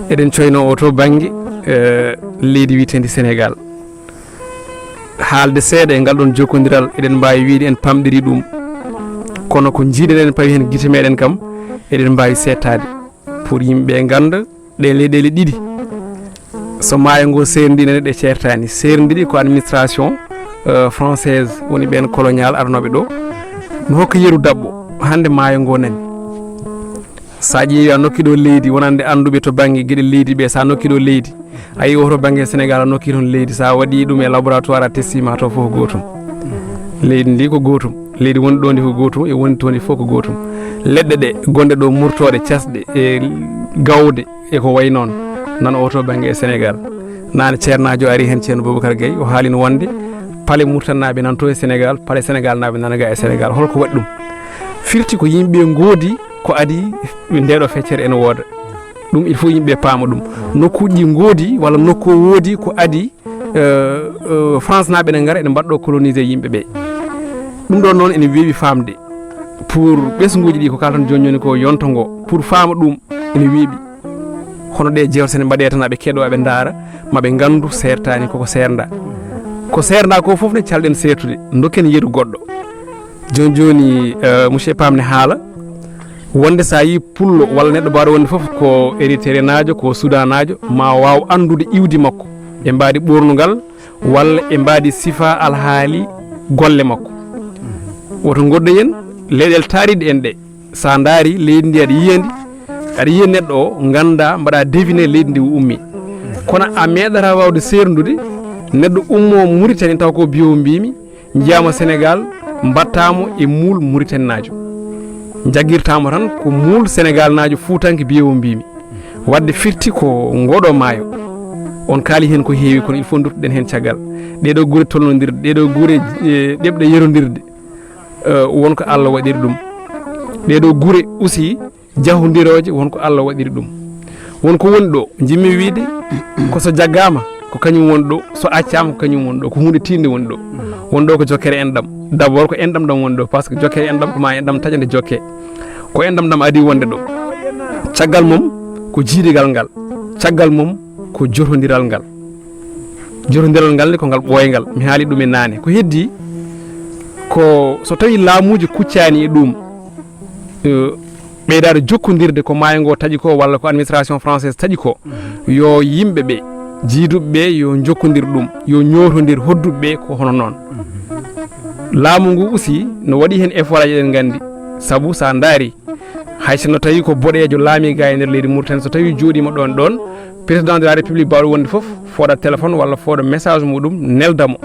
Eɗen coyno o to bannge, eh, leydi wiyetendi Sénégal. Haalde seeɗa e ngal ɗon jokkondiral, eɗen mbaawi wiyde en pamɗiri ɗum. Kono ko njiiɗen en pawi heen gite meɗen kam, eɗen mbaawi seettaade. Pour yimɓe ɓe ngannda, ɗe leyɗeele ɗiɗi, so maayo ngo seerndi, nene ɗe ceertaani. Seerndiri ko administration, euh, française, woni ɓeen colonial arnooɓe ɗo. No hokka yeru daɓɓo, hannde maayo ngo nani. Sa ƴeewi a nokki ɗo leydi, wonande annduɓe to bannge geɗe leydi ɓe, sa nokki ɗo leydi, a yi oto bannge Sénégal, a nokki toon leydi, sa waɗi ɗum e laboratoire, a testi ma to fof ko gootum. Leydi ndi ko gootum, leydi woni ɗo ndi ko gootum, e woni toon ndi fof ko gootum. Leɗɗe ɗe gonɗe ɗo murtooɗe, casɗe e gawde e ko wayi noon, nan oto bannge e Sénégal. Nane ceernaajo ari heen, Ceerno Boubacar Gaye, o haalino wonde pale Murtannaaɓe nan to e Sénégal, pale Sénégalnaaɓe nana ga e Sénégal. Holko waɗi ɗum? Firti ko yimɓe ngoodi ko adi ndeɗo feccere ene wooda. Ɗum, il faut yimɓe paama ɗum. Nokkuuji ɗi ngoodi walla nokku o woodi ko adi, euh, euh, France naaɓe ne ngara ene mbaɗɗo coloniser yimɓe ɓe. Ɗum ɗon noon ene weeɓi faamde. Pour ɓesnguuji ɗi ko kalton jooni jooni ko yonto ngo, pour faama ɗum ene weeɓi. Hono ɗe jeewte ne mbaɗe tan, aɓe keɗo, aɓe ndaara, maɓe nganndu seertaani koko seernda. Ko seernda ko fof ne calɗen seertude, dokken yeru goɗɗo. Jooni jooni, eh, monsieur Pam ne haala wonde sa yi pullo walla neɗɗo mbaɗo wonde fof ko Érythréenaajo, ko Sudaanaajo, ma waaw anndude iwdi makko e mbaadi ɓoornungal walla e mbaadi sifa alhaali golle makko. Woto ngoddo en leyɗeele taariɗe en ɗe. Sa ndaari leydi ndi, aɗa yiya ndi, aɗa yiya neɗɗo o, ngannda, mbaɗa deviner leydi ndi o ummi. Kono a meeɗata waawde seerndude neɗɗo ummo Mauritanie taw ko biyo mbimi, njiyama Sénégal, mbattamo e muul Mauritanienaajo. Jaggirtamo tan ko muul Sénégalnaajo fuutanke biyo mbimi. Wadde firti ko ngoɗo maayo. On kaali heen ko heewi, kono il faut duttoɗen heen caggal. Ɗeɗo gure tolnondirɗe, ɗeɗo gure, eh, ɗeɓɗe yerondirde. Eh, won ko Allah waɗiri ɗum. Ɗeɗo gure aussi jahondirooje, won ko Allah waɗiri ɗum. Won ko woni ɗo, njimmi wiide, ko so jaggama, ko kañum woni ɗo, so accama, ko kañum woni ɗo, ko huunde tiiɗnde woni ɗo. Won ɗo ko jokkere enɗam. D'abord ko enɗam ɗam woni ɗo, parce que jokkere enɗam ko ma enɗam taƴa nde jokke. Ko enɗam ɗam adi wonde ɗo. Caggal mum ko jiidigal ngal. Caggal mum ko jotondiral ngal. Jotondiral ngal ne ko ngal ɓooyngal. Mi haali ɗum e naane. Ko heddi ko so tawi laamuuji kuccaani e ɗum, eh, ɓeydaade jokkondirde ko maayo ngo taƴi ko walla ko administration française taƴi ko, yo yimɓe ɓe, jiiduɓe ɓe, yo jokkondir ɗum, yo ñootondir hodduɓe ɓe ko hono noon. Laamu ngu aussi no waɗi heen effort aji, eɗen nganndi. Sabu sa ndaari, hay sinno tawi ko boɗeejo laami ga e nder leydi Mauritanie, so tawi jooɗiima ɗoon ɗoon, président de la république mbawɗo wonde fof, fooɗa téléphone walla fooɗa message muɗum, neldamo.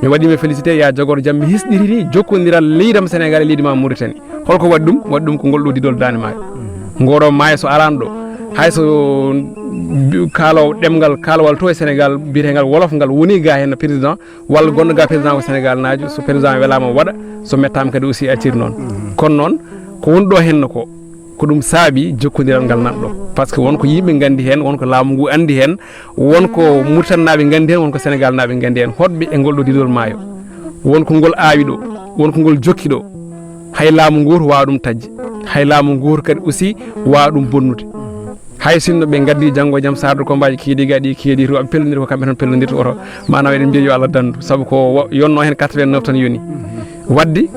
Mi waɗima félicité, ya jogoro jam, mi hisɗirini jokkondiral leydam Sénégal e leydi ma Mauritanie. Holko waɗi ɗum? Waɗi ɗum ko ngol ɗo didol Daande Maayo. Ngoro maayo so arano ɗo, hay so kaalowo ɗemngal, kaalowal to e Sénégal, biyetengal wolof ngal woni ga heen no président, walla gonɗo ga président ko Sénégalnaajo, so président welama waɗa, so mettama kadi aussi accir noon. Kono noon, ko woni ɗo henno ko, ko ɗum saabi jokkondiral ngal nan ɗo. Parce que won ko yimɓe nganndi heen, won ko laamu ngu anndi heen, won ko Mauritanie naaɓe nganndi heen, won ko Sénégal naaɓe nganndi heen, hoɗɓe e ngol ɗo didol maayo. Won ko ngol aawi ɗo, won ko ngol jokki ɗo. Hay laamu ngu to waawa ɗum taƴde. Hay laamu ngu to kadi aussi waawa ɗum bonnude. Hay sinno ɓe ngaddi janngo e jam sarde kombaaji keedi ga ɗi keedi to, aɓe pellondir ko kamɓe tan pellondirta oto. Maanaam eɗen mbiya yo Allah danndu. Sabu ko wa-, yonno heen quatre-vingt-neuf tan yoni. Wadde,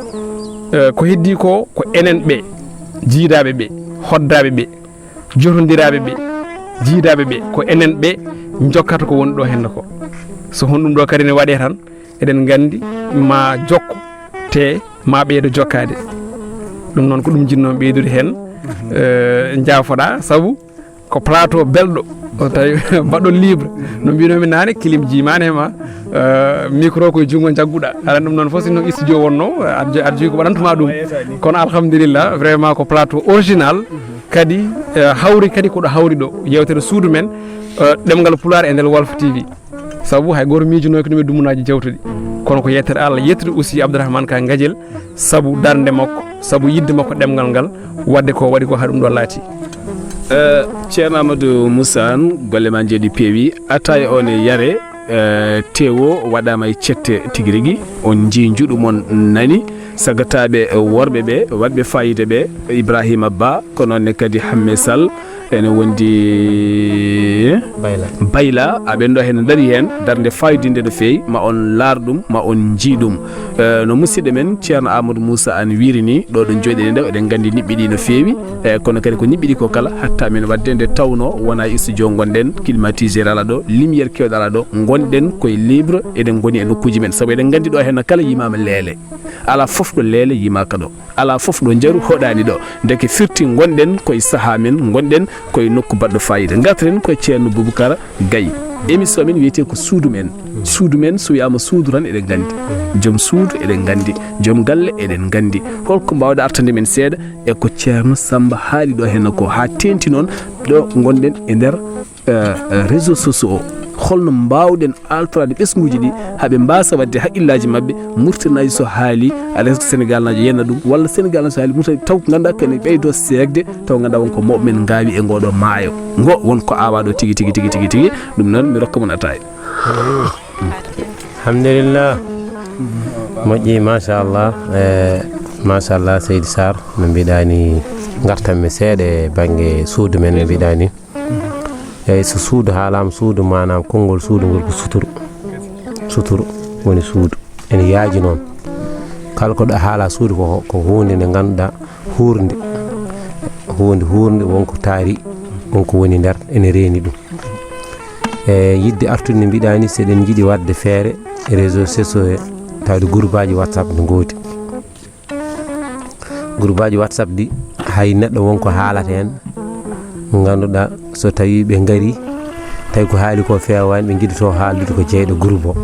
eh, ko heddi ko, ko enen ɓe, jiidaaɓe ɓe, hoddaaɓe ɓe, jotondiraaɓe ɓe, jiidaaɓe ɓe, ko enen ɓe njokkata ko woni ɗo henno ko. So honɗum ɗo kadi ne waɗe tan, eɗen nganndi ma jokko te ma ɓeydo jokkaade. Ɗum noon ko ɗum jinnomi ɓeydude heen. Eh, njaafoɗa, sabu ko plateau belɗo, o tawi mbaɗɗo libre. No mbinomi naane, kilim jimaani e ma. Eh, micro ko e junngo njagguɗa. Aɗa ɗum noon fof, sinno studio wonno, aɗa jo-, aɗa jogii ko waɗantuma ɗum. Kono alhamdulillah, vraiment ko plateau original. Kadi, eh, hawri kadi ko ɗo hawri ɗo. Yewtere suudu men, eh, ɗemngal Pulaar e nder Walf T V. Sabu hay gooto miijunoyki ɗum e dummunaaji jawtuɗi. Kono ko yettere Allah, yettude aussi Abdourahmane Ka Gadiel, sabu darnde makko, sabu yidde makko ɗemngal ngal, waɗde ko waɗi ko haa ɗum ɗo laati. Eh, Ceerno Amadou Moussa Anne, golle ma njeeɗi peewi. Ataaya o ne yare, eh, tewo waɗaama e cette tigi rigi. On njii njuɗu mon nani. Sagataaɓe worɓe ɓe, waɗɓe faayiida ɓe, Ibrahima Ba, ko noon ne kadi Hamme Sall, ene wondi Bayla. Bayla, aɓen ɗo heen ndarii heen, darnde faayidinnde no feewi, ma on laar ɗum, ma on njii ɗum. Eh, no musidɗo men Ceerno Amadou Moussa Anne wiiri ni, ɗo ɗo njooɗiɗen ɗo, eɗen nganndi niɓɓi ɗi no feewi, eh, kono kadi ko niɓɓi ɗi ko kala, hatta men waɗde nde tawnoo wonaa e studio ngonɗen, climatiseur alaa ɗo, lumière keewɗo alaa ɗo, ngonɗen koye libre, eɗen ngoni e nokkuuji men. Sabu eɗen nganndi ɗo heen kala yimaama leele. Alaa fof ɗo leele yimaaka ɗo. Alaa fof ɗo njaru hoɗaani ɗo. Ndeke firti ngonɗen koye sahaa men, ngonɗen koye nokku baɗɗo faayiida. Ngarten koye Ceerno Boubacar Gaye. Émission men wiyetee ko Suudu Men. Suudu Men, so wiyaama suudu tan, eɗen nganndi. Joom suudu, eɗen nganndi. Joom galle, eɗen nganndi. Holko mbaawɗa artande men seeɗa e ko Ceerno Samba haali ɗo heen ko, haa teeŋti noon ɗo ngonɗen e nder, eh, eh, réseaux sociaux o? Holno mbaawɗen altoraade ɓesnguuji ɗi, haa ɓe mbaasa waɗde haqqillaaji maɓɓe? Murtanaajo so haali, alaa e sago Senegaalnaajo yenna ɗum, walla Senegaalnaajo so haali, Murtanaajo taw ngannduɗaa ko ene ɓeydoo seekde, taw ngannduɗaa won ko mawɓe men ngaawi e ngooɗoo maayo. Ngo won ko aawaa ɗo tigi, tigi, tigi, tigi, tigi, ɗum noon mi rokka mon ataaya. Alhamdulillah. Moƴƴi, machallah. Eh, machallah, Seydi Sarr, no mbiɗaa ni, ngartan mi seeɗa e bannge suudu men, no mbiɗaa ni. Eeyi, so suudu haalaama, suudu maanaam, konngol suudu ngol ko suturu. Suturu woni suudu. Ene yaaji noon. Kala ko ɗo haalaa suudu ko, ko huunde nde ngannduɗaa huurnde. Huunde huurnde, won ko taari, won ko woni nder, ene reeni ɗum. E yiɗde artude no mbiɗaa ni, so eɗen njiɗi waɗde feere, réseaux sociaux he, tawde gurbaaji WhatsApp no ngoodi. Gurbaaji WhatsApp ɗi, hay neɗɗo won ko haalata heen, ngannduɗaa so tawii ɓe ngarii, tawi ko haali ko feewaani, ɓe njiɗotoo haaldude ko jeyɗo groupe o.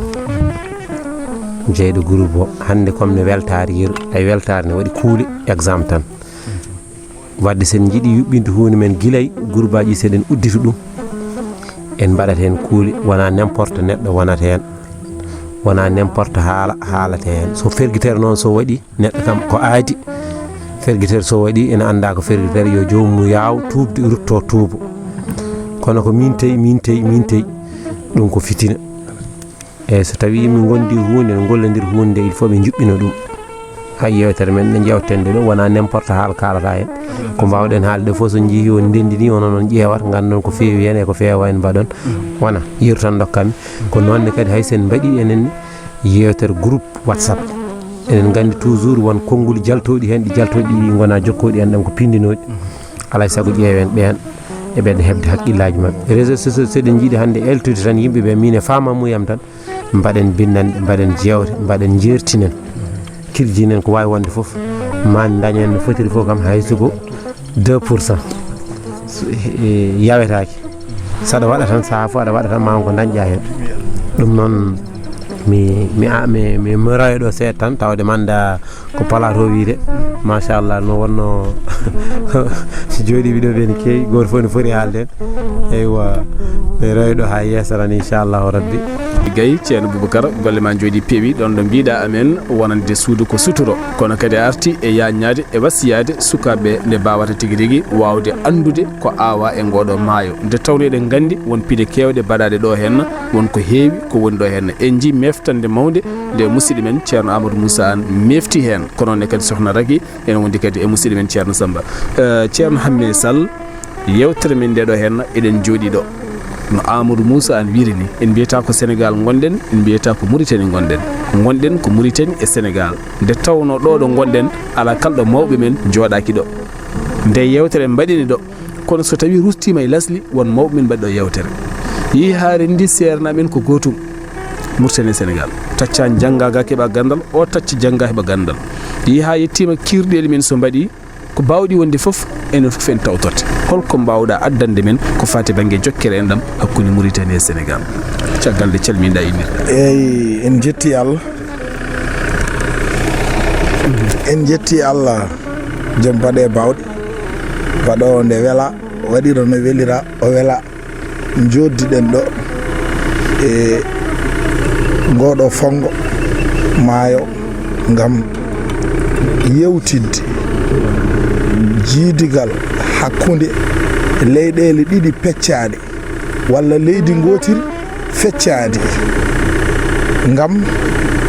Jeyɗo groupe o, hannde comme no weltaari yeru, tawi weltaari ne waɗi kuule, exemple tan. Waɗde so en njiɗi yuɓɓinde huunde men gilay, gurbaaji so eɗen uddita ɗum, en mbaɗat heen kuule, wonaa n'importe neɗɗo wonata heen, wonaa n'importe haala haalata heen. So fergitere noon so waɗi, neɗɗo kam ko aadi, fergitere so waɗi, ene anndaa ko fergitere, yo joomum yaaw tuubde, rutto tuubo. Kono ko min tey, min tey, min tey, ɗum ko fitina. Eeyi, so tawii min ngondi huunde, en ngollondir huunde, il faut ɓe njuɓɓina ɗum. Hay yewtere men nde njewteten ɗo, wonaa n'importe haala kaalata heen. Ko mbaawɗen haalde fof, so njii on ndenndi ni, onon on ƴeewat, nganndon ko feewi heen e ko feewa heen mbaɗon. Wona, yeru tan ndokkami. Ko noon ne kadi, hay so en mbaɗii enen yewtere groupe WhatsApp. Eɗen nganndi toujours won konnguli jaltooɗi heen, ɗi jaltooɗi ɗi ngonaa jokkooɗi en ɗam ko pinndinooɗi. Alaa e sago ƴeewen ɓeen e ɓeen heɓde hakkillaaji maɓɓe. Réseaux sociaux, so eɗen njiɗi hannde eltude tan yimɓe ɓe, miin e faamamuyam tan, mbaɗen binndanɗe, mbaɗen jeewte, mbaɗen njeertinen, kirjinen ko waawi wonde fof, maa ndañen no fotiri fof kam hay so ko deux pour cent. So, e, yawetaake. So aɗa waɗa tan, sahaa fof aɗa waɗa tan, ma won ko dañƴaa heen. Ɗum noon, mi, mi, a-, mi, mi, mi roya ɗo seeɗa tan, tawde mi anndaa ko palato wiyde. Machallah, no wonno jooɗiiɓe ɗo ɓe ne keewi, gooto fof ne foti haalde. Eywa, mi roya ɗo haa yeeso tan, inchallahu rabbi. Gaye, Ceerno Boubacar, golle ma njooɗii peewi, ɗoon ɗo mbiɗa amen wonande suudu ko suturo, kono kadi a arti e yaajnaade e wasiyaade sukaaɓe nde mbaawata tigi rigi waawde anndude ko aawaa e ngooɗoo maayo. Nde tawnoo eɗen nganndi won pine keewɗe baɗaaɗe ɗo heen, won ko heewi ko woni ɗo heen. En njii meeftannde mawnde nde musidɗo men Ceerno Amadou Moussa Anne meefti heen, ko noon ne kadi Sohna Raky, ene wondi kadi e musidɗo men Ceerno Samba. Eh, Ceerno Hamme Sall, yewtere men nde ɗo heen, eɗen njooɗii ɗo. No Amadou Moussa Anne wiiri ni, en mbiyata ko Sénégal ngonɗen, en mbiyata ko Mauritanie ngonɗen. Ngonɗen ko Mauritanie e Sénégal. Nde tawnoo ɗo ɗo ngonɗen, alaa kala ɗo mawɓe men njooɗaaki ɗo. Nde yewtere en mbaɗini ɗo, kono so tawii rustiima e lasli, won mawɓe men mbaɗi ɗo yewtere. Yehi haa renndi seernaaɓe men ko gootum, Mauritanie e Sénégal. Tacca jannga ga keɓa ganndal, o tacca jannga heɓa ganndal. Yehi haa yettiima kiirɗeeli men so mbaɗi, ko baawɗi wonde fof, enen fof en tawtorte. Holko mbaawɗa addande men ko faati bannge jokkere enɗam hakkunde Mauritanie e Sénégal? Caggal nde calminɗa, innirɗa. Eeyi, en njetti Allah. En njetti Allah, joom baɗe baawɗe, baɗoowo nde wela, waɗira no welira, o wela. Njooɗiɗen ɗo e ngooɗo fonngo maayo ngam yewtidde jiidigal hakkunde leyɗeele ɗiɗi peccaaɗe, walla leydi ngootiri, feccaade ngam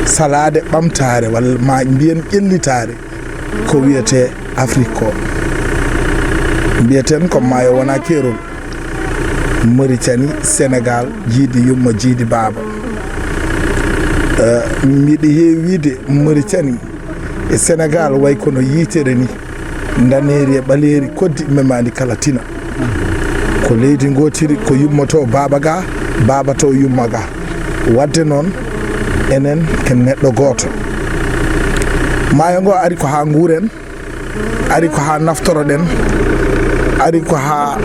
salaade ɓamtaare, walla ma mbiyen ƴellitaare ko wiyetee Afrik ko. Mbiyeten ko maayo wonaa keerol. Mauritanie, Sénégal, jiidi yumma, jiidi baaba. Eh, mbiɗi heewi wiide Mauritanie e Sénégal way kono yitere ni, ndaneeri e ɓaleeri, koddi memaani kala tina. Ko leydi ngootiri, ko yumma to baaba ga, baaba to yumma ga. Wadde noon, enen ken neɗɗo gooto. Maayo ngo ari ko haa nguuren, ari ko haa naftoroɗen, ari ko haa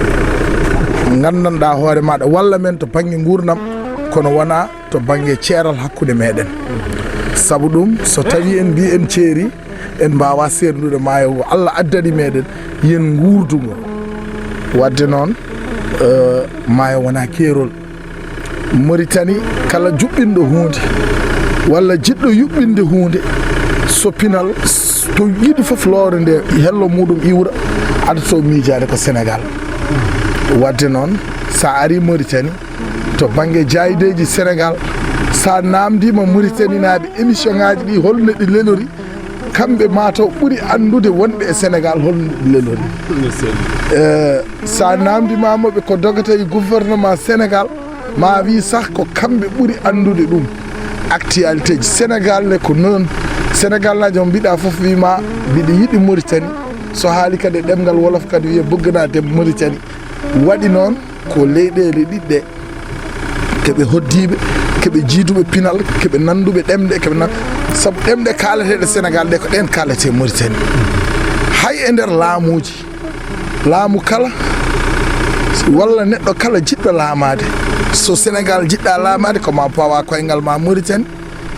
nganndanɗaa hoore maaɗa walla men to bannge nguurndam, kono wonaa to bannge ceeral hakkunde meɗen. Sabu ɗum, so tawi en mbi en ceeri, en mbaawa seerndude maayo ngo Allah addani meɗen, yen nguurdu ngo. Wadde noon, eh, maayo wonaa keerol. Mauritanie, kala juɓɓinɗo huunde walla jiɗɗo yuɓɓinde huunde, so pinal, s-, to yiɗi fof loore nde hello muɗum iwra, adotoo miijaade ko Sénégal. Wadde noon, sa ari Mauritanie, to bannge jaayideeji Sénégal, sa naamndiima Mauritanie naaɓe émission ŋaaji ɗi, holno ɗi lelori, kamɓe mataw ɓuri anndude wonɓe e Sénégal holno ɗi lelori. Eh, sa naamndimaama ɓe ko dogata e gouvernement Sénégal, ma wi sah ko kamɓe ɓuri anndude ɗum. Actualité ji Sénégal ne ko noon. Sénégal naajo mo mbiɗa fof wi ma mbiɗa yiɗi Mauritanie. So haali kadi e ɗemngal wolof kadi wiye bëgg naa dem Mauritanie. Waɗi noon ko leyɗeele ɗiɗɗe, keɓe hoddiiɓe, keɓe jiiduɓe pinal, keɓe nannduɓe ɗemɗe, keɓe nan-, sabu ɗemɗe kaalateeɗe Sénégal ɗe ko ɗeen kaaletee Mauritanie. Hay e nder laamuuji, laamu kala walla neɗɗo kala jiɗɗo laamaade, so Sénégal jiɗɗa laamaade, ko ma pawa koyngal ma Mauritanie,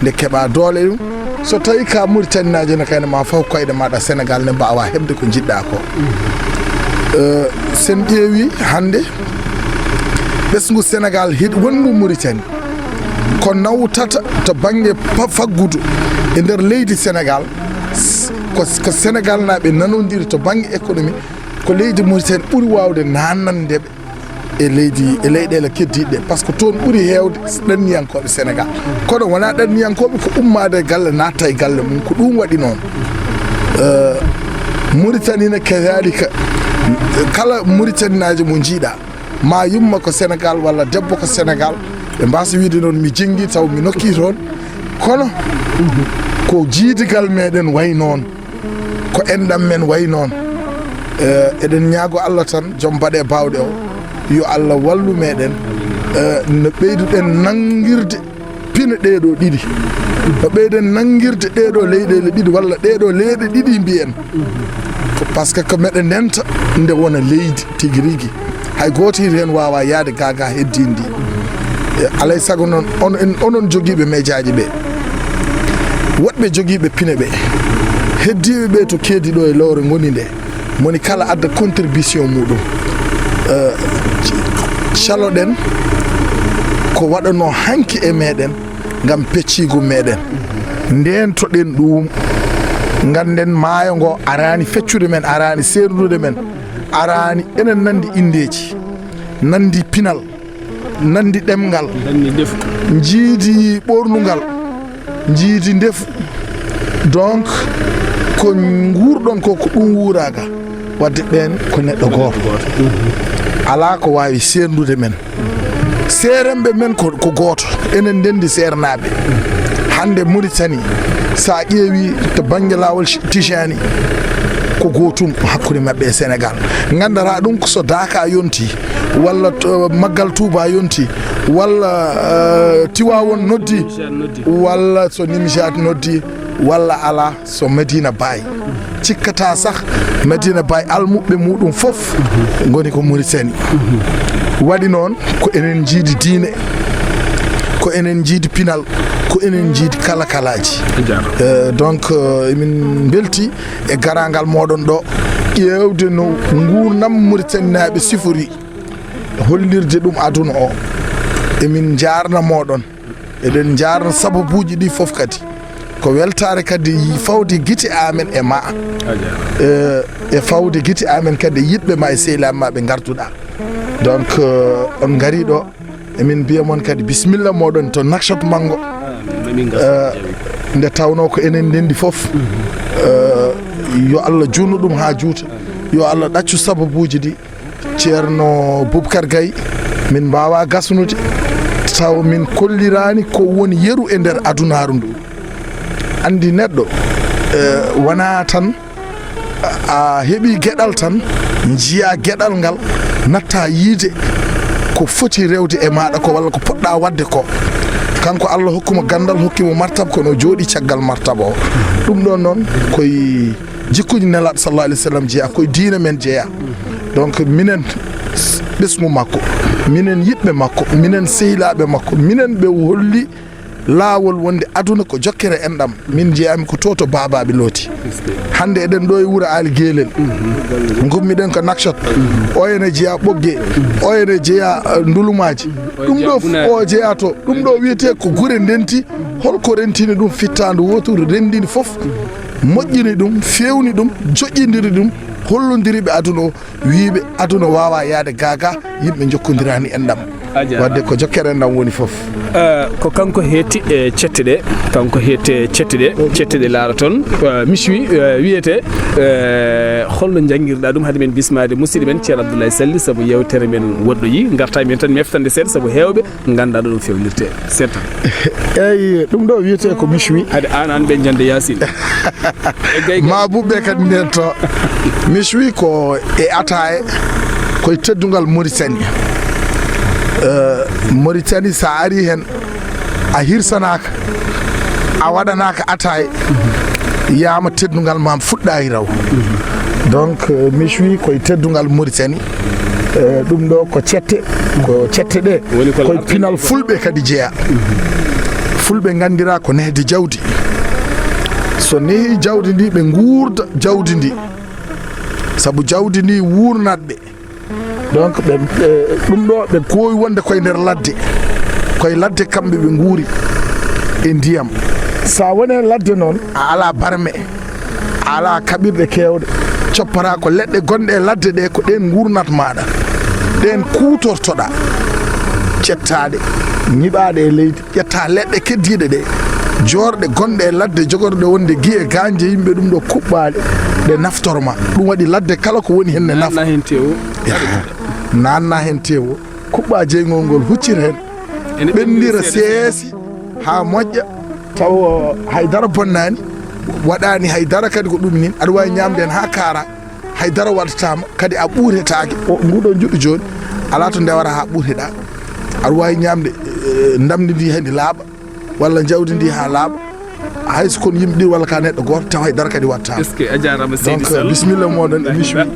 nde keɓa doole ɗum. So tawi ka Mauritanie naajo ne kayne ma faw koyɗe maɗa Sénégal ne mbaawa heɓde ko jiɗɗa ko. Eh, sen ƴeewi hannde ɓesngu Sénégal hiɗ wonndu Mauritanie, ko nawtata to bannge pa-, faggudu e nder leydi Sénégal, s-, ko, ko Sénégal naaɓe nanondiri to bannge économie, ko leydi Mauritanie ɓuri waawde naannande ɓe e leydi, e leyɗeele keddiiɗe ɗe, par ce que toon ɓuri heewde ɗanniyankooɓe Sénégal. Kono wonaa ɗanniyankooɓe ko ummaade e galle, naatta e galle mum, ko ɗum waɗi noon. Eh, Mauritanie ne kazaalika, kala Mauritanienaajo mo njiiɗa, ma yumma ko Sénégal walla debbo ko Sénégal, ɓe mbaasa wiide noon mi jenngi taw mi nokki toon, kono ko jiidigal meɗen way noon. Ko enɗam men wayi noon. Eh, eɗen ñaago Allah tan, joom baɗe baawɗe o, yo Allah wallu meɗen. Eh, no ɓeyduɗen nanngirde pine ɗee ɗoo ɗiɗi. No ɓeyden nanngirde ɗee ɗoo leyɗeele ɗiɗi walla ɗee ɗoo leyɗe ɗiɗi mbiyen. Ko parce que ko meɗen ndenta nde wona leydi tigi rigi. Hay gooto heen waawaa yahde gaa gaa heddiindi. E, alay sago noon, on, en, onon jogiiɓe mejaaji ɓe, woɗɓe jogiiɓe pine ɓe, heddiiɓe ɓe to keedi ɗo e lowre ngoni nde, moni kala adda contribution muɗum. Eh, caloɗen ko waɗanoo hanki e meɗen ngam pecciigu meɗen. Ndeentoɗen ɗum, ngannden maayo ngo araani feccude men, araani seerndude men, araani enen nanndi inndeeji, nanndi pinal, nanndi ɗemngal, nanndi ndefu, njiidi ɓoornungal, njiidi ndefu. Donc, ko nguurɗon ko, ko ɗum wuuraga. Wadde ɓeen ko neɗɗo gooto. Alaa ko waawi seerndude men. Seeremɓe men ko, ko gooto. Enen ndenndi seernaaɓe. Hannde Mauritanie, so a ƴeewi to bannge laawol Tijani, ko gootum hakkunde maɓɓe e Sénégal. Nganndata ɗum ko so Daaka yonti, walla to Maggal Tuuba yonti, walla, eh, Tiwaawoon noddi, walla so Nimjaat noddi, walla alaa so Medina Baay. Cikkata sah Medina Baay almuɓɓe muɗum fof ngoni ko Mauritanie. Waɗi noon ko enen njiidi diine, ko enen njiidi pinal, ko enen njiidi kala kalaaji. Eh, donc, eh, emin mbelti e garaangal mooɗon ɗo, ƴeewde no nguurndam Mauritanienaaɓe sifori, hollirde ɗum aduna o. Emin njaarna mooɗon, eɗen njaarna sababuuji ɗi fof kadi. Ko weltaare kadi fawde gite amen e ma. Eh, e fawde gite amen kadi e yiɗɓe ma e sehilaaɓe ma ɓe ngarduɗa. Donc, eh, on ngari ɗo, Emin mbiya mon kadi bisimilla mooɗon to Nouakchott Manngo. Eh, nde tawnoo ko enen ndenndi fof. Eh, yo Allah juutnu ɗum haa juuta. Yo Allah ɗaccu sababuuji ɗi. Ceerno Bubakar Gay, min mbaawaa gasnude, taw min kolliraani ko woni yeru e nder adunaaru ndu. Anndi neɗɗo, eh, wonaa tan a heɓi geɗal tan, njiya geɗal ngal, natta yiide ko foti rewde e maaɗa ko walla ko poɗɗa waɗde ko. Kanko Allah hokkuma ganndal, hokkimo martab, kono o jooɗi caggal martab o. Ɗum ɗon noon koye jikkuji Nelaaɗo sallallahu alayhi wa sallam jeeya, koye diina men jeeya. Donc minen ɓesngu makko, minen yiɗɓe makko, minen sehilaaɓe makko, minen ɓe holli laawol wonde aduna ko jokkere enɗam. Min njeyaami ko to to Baabaaɓe Looti. Hannde eɗen ɗo e wuro Aali Geelel. Ngummiɗen ko Nouakchott. O ene jeya Ɓoggee. O ene jeya, eh, Ndulumaaji. Ɗum ɗo o jeya to. Ɗum ɗo wiyetee ko gure ndenti. Holko rentini ɗum fittaandu wooturu, renndini fof, moƴƴini ɗum, feewni ɗum, joƴƴindiri ɗum, hollondiri ɓe aduna o, wiiɓe aduna waawa yaade gaaga, yimɓe njokkondirani enɗam. Wadde ko jokkere enɗam woni fof. Eh, ko kanko heetti e cette ɗe, kanko heetti e cette ɗe, cette ɗe laara toon. Eh, Michwi, eh, wiyete, eh, holno njanngirɗa ɗum? Hade men bismaade musidɗo men Ceerno Abdoulaye Sall, sabu yewtere men woɗɗoyi, ngarta men tan meftande seeɗa, sabu heewɓe ngannda ɗo ɗum fewnirte. Seeɗa tan. Eyyi, ɗum ɗo wiyete ko Michwi. Hade an, an ɓe jande Yaasin. E gay gay. Ma buɓɓe kadi nden to. Michwi ko e ataye, koye teddungal Mauritanie. Eh, Mauritanie, sa ari hen, a hirsanaaka, a waɗanaaka ataye, yama teddungal ma fuɗɗayi raw. Donc, eh, Michwi koye teddungal Mauritanie. Eh, ɗum ɗo ko cette, ko cette ɗe, woni ko koye pinal fulɓe kadi jeeya. Fulɓe nganndira ko nehde jawdi. So nehi jawdi ndi, ɓe nguurda jawdi ndi. Sabu jawdi ndi wuurnat ɓe. Donc, ɓe, ɓe, ɗum ɗo ɓe koowi wonde koye nder ladde. Koye ladde kamɓe ɓe nguuri e ndiyam. Sa wone ladde noon, a ala barme. A ala kaɓirɗe keewɗe. Coppata ko leɗɗe gonɗe e ladde ɗe, ko ɗen ngurnat maɗa. Ɗen kuutortoɗa. Ƴettaɗe, ñiɓaɗe e leydi. Ƴetta leɗɗe keddiɗe ɗe, joorɗe gonɗe e ladde, jogorɗe wonde giye, ganje yimɓe, ɗum ɗo kuɓɓaɗe, ɗe naftorma. Ɗum waɗi ladde kala ko woni hen ne nafa. Nanna hen tewo. Yaha. Nanna hen tewo. Kuɓɓa jeygol ngol, huccir hen. Ene ɓenndira seesi, seesi, seesi, haa moƴƴa, taw hay dara bonnaani, waɗaani hay dara kadi ko ɗum nin. Aɗa waawi ñaamde hen haa kaara, hay dara waɗataama, kadi a ɓuuretaake. O, nguɗo njuɗɗu jooni, alaa to ndewata haa ɓuureɗaa. Aɗa waawi ñaamde, eh, ndamndi ndi hay ndi laaɓa, walla njawdi ndi haa laaɓa. Hay so kono yimɓe ɗiɗi walla ka neɗɗo gooto, taw hay dara kadi waɗataama. Est-ce que a jaaraama, Seydi Sall? Donc, bisimilla mooɗon, émission.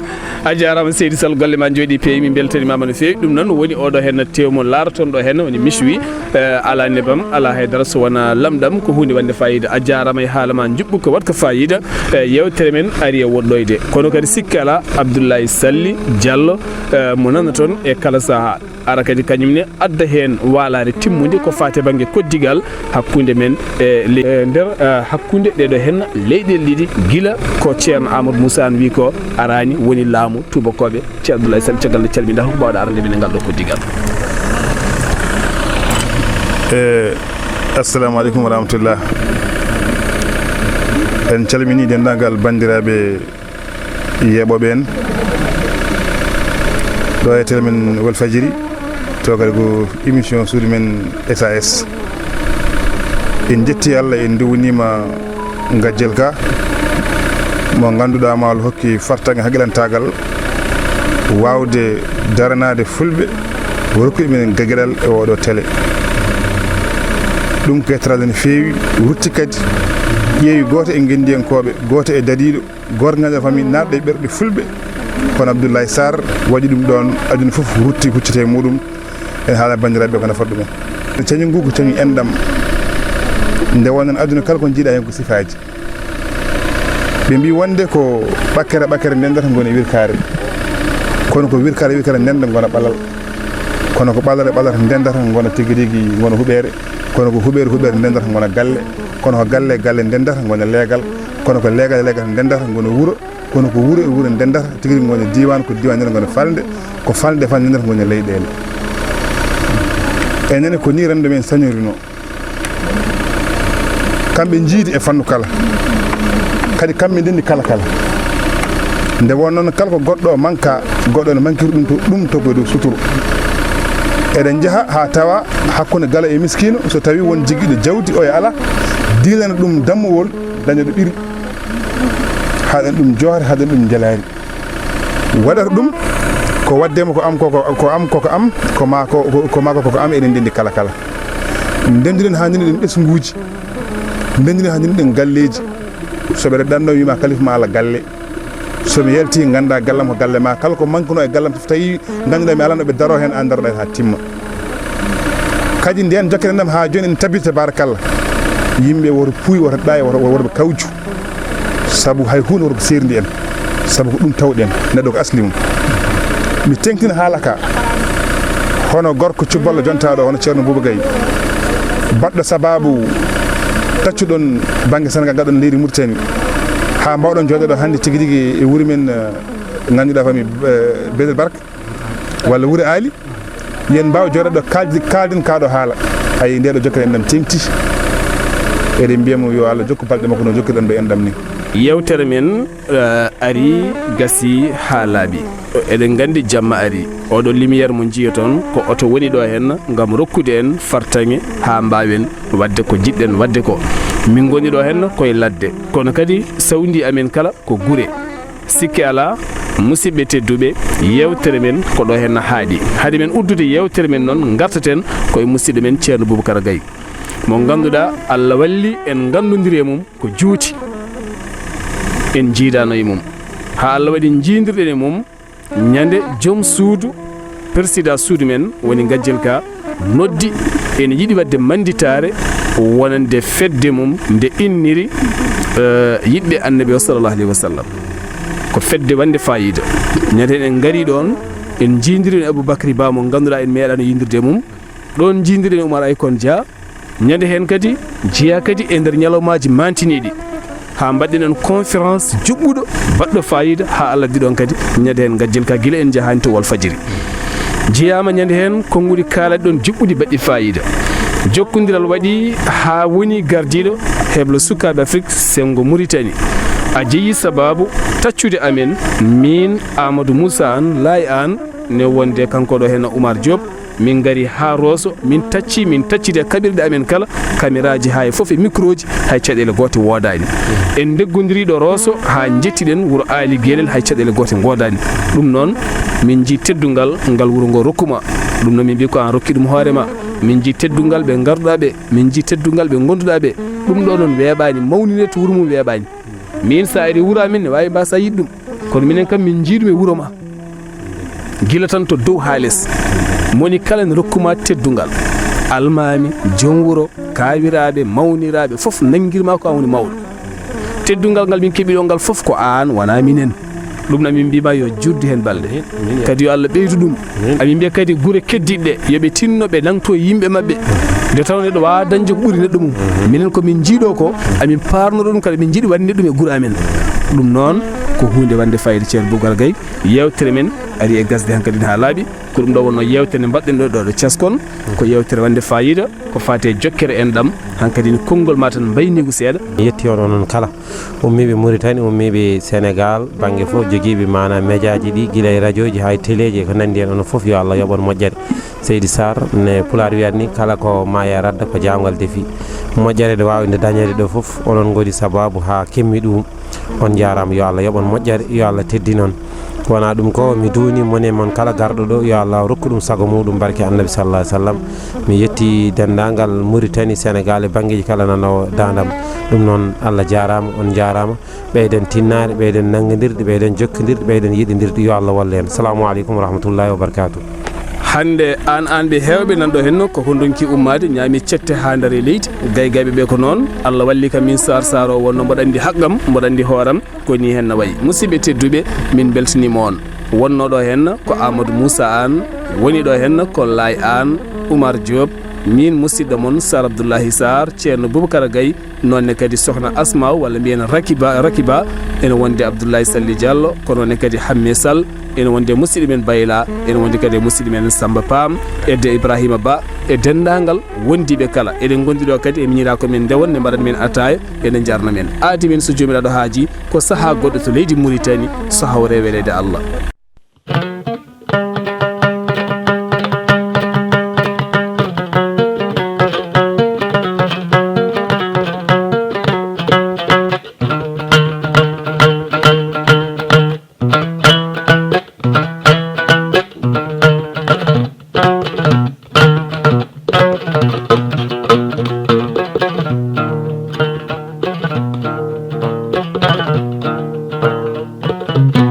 A jaaraama, Seydi Sall, golle ma njooɗi peewi, min mbeltanimaama no feewi. Ɗum noon woni oɗo heen tew mo laaroton ɗo heen, woni Michwi. Eh, alaa nebam, alaa haydara so wonaa lamɗam, ko huunde waɗnde faayiida. A jaaraama e haala ma njuɓɓu ko waɗ ko faayiida. Eh, yeewtere men ari e woɗɗoyde. Kono kadi sikke alaa, Abdoulaye Sally Diallo, eh, mo nanaton e kala sahaa. Ara kadi kañum ne adda heen waalaare timmunde ko faati e bannge koddigal hakkunde men e le-, e nder, eh, hakkunde ɗeɗo heen leyɗeele ɗiɗi, gila ko Ceerno Amadou Moussa Anne wi ko arani woni laamu tuubakooɓe. Ceerno Abdoulaye Sall, caggal nde calminɗa, holko mbawɗa arande men e ngal ɗo koddigal? Eh, assalamu aleykum wa rahmatullah. En calmini denndaangal banndiraaɓe yeeɓooɓe en ɗo e télé men Walfadjiri, to kadi ko émission suudu men S A S. En njetti Allah, en nduwniima ngajjel ka mo ngannduɗaa ma Allah hokki fartaŋŋe haqqilantaagal waawde daranaade fulɓe, rokkude men geɗal e oɗo télé. Ɗum ko yettanaade no feewi, rutti kadi ƴeewi gooto e ngenndiyankooɓe, gooto e dadiiɗo, gorko ganndal fami naatɗo e ɓerɗe fulɓe, kono Abdoulaye Sarr waɗi ɗum ɗoon, aduna fof rutti huccita e muɗum. En haala banndiraaɓe ko nafata ɗumen. Cañu ngu ko cañu enɗam. Nde wonnon aduna kala ko njiiɗa heen ko sifaaji. Ɓe mbii wonde ko ɓakkere ɓakkere ndendata ngoni wirkaare. Kono ko wirkaare wirkaare ndenda ngona ɓalal. Kono ko ɓalal e ɓalal ndendata ngona tigi rigi ngona huɓeere. Kono ko huɓeere huɓeere ndendata ngona galle. Kono ko galle e galle ndendata ngona leegal. Kono ko leegal e leegal ndendata ngona wuro. Kono ko wuro e wuro ndendata tigi rigi ngona diiwaan, ko diiwaan ndendata ngona falnde. Ko falnde e falnde ndendata ngona leyɗeele. Enen ko nii renndo men sañorinoo. Kamɓe njiidi e fannu kala. Kadi kamɓe ndenndi kala kala. Nde won noon kala ko goɗɗo o manka, goɗɗo ne mankiri ɗum to, ɗum to ko e dow suturu. Eɗen njaha haa tawa hakkunde gala e miskiino, so tawii won jiggiiɗo jawdi o e alaa, dilana ɗum dammuwol, daña ɗo ɓiri. Haɗen ɗum joohre, haɗen ɗum njelaari. Waɗata ɗum ko waɗde mo ko am, ko, ko, ko am, ko, ko am, ko maa ko, ko, ko maa ko, ko, ko am, eɗen ndenndi kala kala. Ndenndiren haa ndenndiren ɓesnguuji. Ndenndiren haa ndenndiren galleeji. So ɓe ɗanno wiima kalifa ma ala galle. So mi yalti ngannda gallam ko galle ma. Kala ko mankuno e gallam so tawi ngannduɗaa mi alano ɓe daro heen an daroɗaa haa timma. Kadi ndeen jokkere ndam haa jooni en tabirte barakalla. Yimɓe woto puuy, woto ɗaay, woto, woto, woto ɓe kawju. Sabu hay huunde woto ko seerndi en. Sabu ko ɗum tawɗen, neɗɗo ko asli mum. Mi teŋtina haala ka. Hono gorko cuballo jontaaɗo, hono Ceerno Buuba Gaye. Baɗɗo sababu taccuɗon bannge Senegal, ngaɗon leydi Mauritanie. Haa mbawɗon jooɗeɗo hannde tigi rigi e wuri men, eh, ngannduɗaa fami, eh, Bedel Barka. Walla wuri Aali, yen mbaaw jooɗo ɗo kaaldi-, kaalden kaa ɗo haala. Ayi, nde ɗo jokkere enɗam teŋti. Eɗen mbiya mo yo Allah jokku balɗe makko no jokkirɗen ɗo enɗam ni. Yewtere men, eh, ari, gasi haa laaɓi. Eɗen nganndi jamma ari. Oɗo lumière mo njiyoton ko oto woni ɗo heen ngam rokkude en fartaŋŋe haa mbaawen waɗde ko njiɗɗen waɗde ko. Min ngoni ɗo heen koye ladde. Kono kadi sawndi amen kala ko gure. Sikke alaa, musidɓe tedduɓe, yeewtere men ko ɗo heen haaɗi. Hade men uddude yeewtere men noon, ngartaten ko e musidɗo men Ceerno Bubakar Gay. Mo ngannduɗaa, Allah walli en nganndondiri e mum ko juuti. En njiidaano e mum. Haa Allah waɗi njiidirɗen e mum, ñande joom suudu, persidaa suudu men woni Ngajjel ka, noddi, ene yiɗi waɗde mannditaare wonande fedde mum nde inniri, eh, yiɗɓe Annabi o sallallahu alayhi wa sallam. Ko fedde wonde faayiida. Ñande en ngari ɗoon, en njiidiri e Aboubacry Ba mo ngannduɗaa en meeɗaano yiidirde e mum. Ɗoon njiidiren e Oumar Aykon Dia. Ñande heen kadi, jeyaa kadi e nder ñalawmaaji maantiniiɗi. Haa mbaɗɗen on conférence juɓɓuɗo, baɗɗo faayiida, haa Allah addi ɗoon kadi, ñande heen Ngajjel ka gila en njahaani to Walfadjiri. Jeyaama ñande heen konnguɗi kaalaɗi ɗoon juɓɓuɗi baɗɗi faayiida. Jokkondiral waɗi haa woni gardiiɗo heblo sukaaɓe Afrik senngo Mauritanie. A jeyi sabaabu taccude amen, miin Amadou Moussa Anne, Laye Anne, ne wonde kanko ɗo heen Oumar Diop. Min ngari haa Rosso, min tacci, min taccidi e kaɓirɗe amen kala, kameraaji haa e fof e microji, hay caɗeele goote woodaani. En ndeggondiri ɗo Rosso haa njettiɗen wuro Aali Gelel, hay caɗeele goote ngoodaani. Ɗum noon, min njii teddungal ngal wuro ngo rokkuma. Ɗum noon min mbii ko aan rokki ɗum hoore ma. Min njii teddungal ɓe ngarduɗaa ɓe, min njii teddungal ɓe ngonduɗaa ɓe. Ɗum ɗo noon weeɓaani, mawnine to wuro mum weeɓaani. Miin so a ari wuro amen ne waawi mbaasa yiɗ ɗum. Kono minen kam min njii ɗum e wuro ma. Gila tan to dow haa les. Moni kala ne rokkuma teddungal. Almaami, joom wuro, kaawiraaɓe, mawniraaɓe, fof nanngirma ko an woni mawɗo. Teddungal ngal min keɓi ɗo ngal fof ko aan, wonaa minen. Ɗum na min mbima yo juddu heen balɗe. Kadi yo Allah ɓeydu ɗum. Amin mbiya kadi gure keddiɗɗe, yo ɓe tinno ɓe nangto e yimɓe maɓɓe. Nde tawnoo neɗɗo waawaa dañde ko ɓuri neɗɗo mum. Minen ko min njii ɗo ko, amin paarno ɗum kadi min njiɗi waɗde ɗum e gure amen. Ɗum noon ko huunde wonde fayida Ceerno Boubacar Gaye. Yeewtere men ari e gasde hankadi haa laaɓi. Ko ɗum ɗo wonnoo yeewtere nde mbaɗɗen ɗo, ɗo, ɗo Thiaskon. Ko yeewtere wonde fayida, ko faati e jokkere enɗam. Hankadi konngol ma tan mbayniigu seeɗa. Mi yetti on onon kala. Ummiiɓe Mauritanie, ummiiɓe Sénégal, bannge fof jogiiɓe maana médiaji ɗi, gila e radioji haa e téléji e ko nanndi heen, onon fof yo Allah yoɓ on moƴƴere. Seydi Sarr, ne Pulaar wiyata ni, kala ko maaya radda ko jaawngal defi. Moƴƴere nde waawi nde dañeede ɗo fof, onon ngoni sabaabu haa kemmi ɗum. On njaaraama, yo Allah yoɓ on moƴƴere, yo Allah teddin on. Wonaa ɗum ko, mi duwni mone mon kala garɗo ɗo, yo Allah rokku ɗum sago muɗum, barke Annabi sallallahu alaihi wasallam. Mi yetti denndaangal Mauritanie, Sénégal e banngeeji kala nana o daandam. Ɗum noon, Allah jaaraama, on njaaraama. Ɓeyden tinnaade, ɓeyden nanngondirde, ɓeyden jokkondirde, ɓeyden yiɗondirde. Yo Allah wallu en. Salaamu aleykum wa rahmatullahi wa barakaatuh. Hannde aan, aan ɓe heewɓe nan ɗo henno, koko ndonki ummaade, ñaami cette haa ndari leydi. Gaygayɓe ɓe ko noon, Allah walli kam min Saar Saar o wonno mboɗo anndi haqqam, mboɗo anndi hooram, ko nii hen na wayi. Musidɓe tedduɓe, min mbeltaniima on. Wonnoo ɗo henna ko Amadou Moussa Anne, woni ɗo henna ko Laay Anne, Oumar Diop, miin musidɗo mon Saar Abdoulahi Saar, Ceerno Boubacar Gaye, noon ne kadi Sokhna Asma walla mbiyen Rakiba, Rakiba, ene wonde Abdoulaye Sally Diallo, kono ne kadi Hamme Sall, ene wonde musidɗo men Bayla, ene wonde kadi musidɗo men Samba Pam, e de Ibrahima Ba, e denndaangal wondiiɓe kala. Eɗen ngondi ɗo kadi e miñiraaku men nde wonde mbaɗan men ataaya, ene njarna men. Aadi men so Joomiraaɗo haaji, ko sahaa goɗɗo to leydi Mauritanie, so hawre weleede Allah.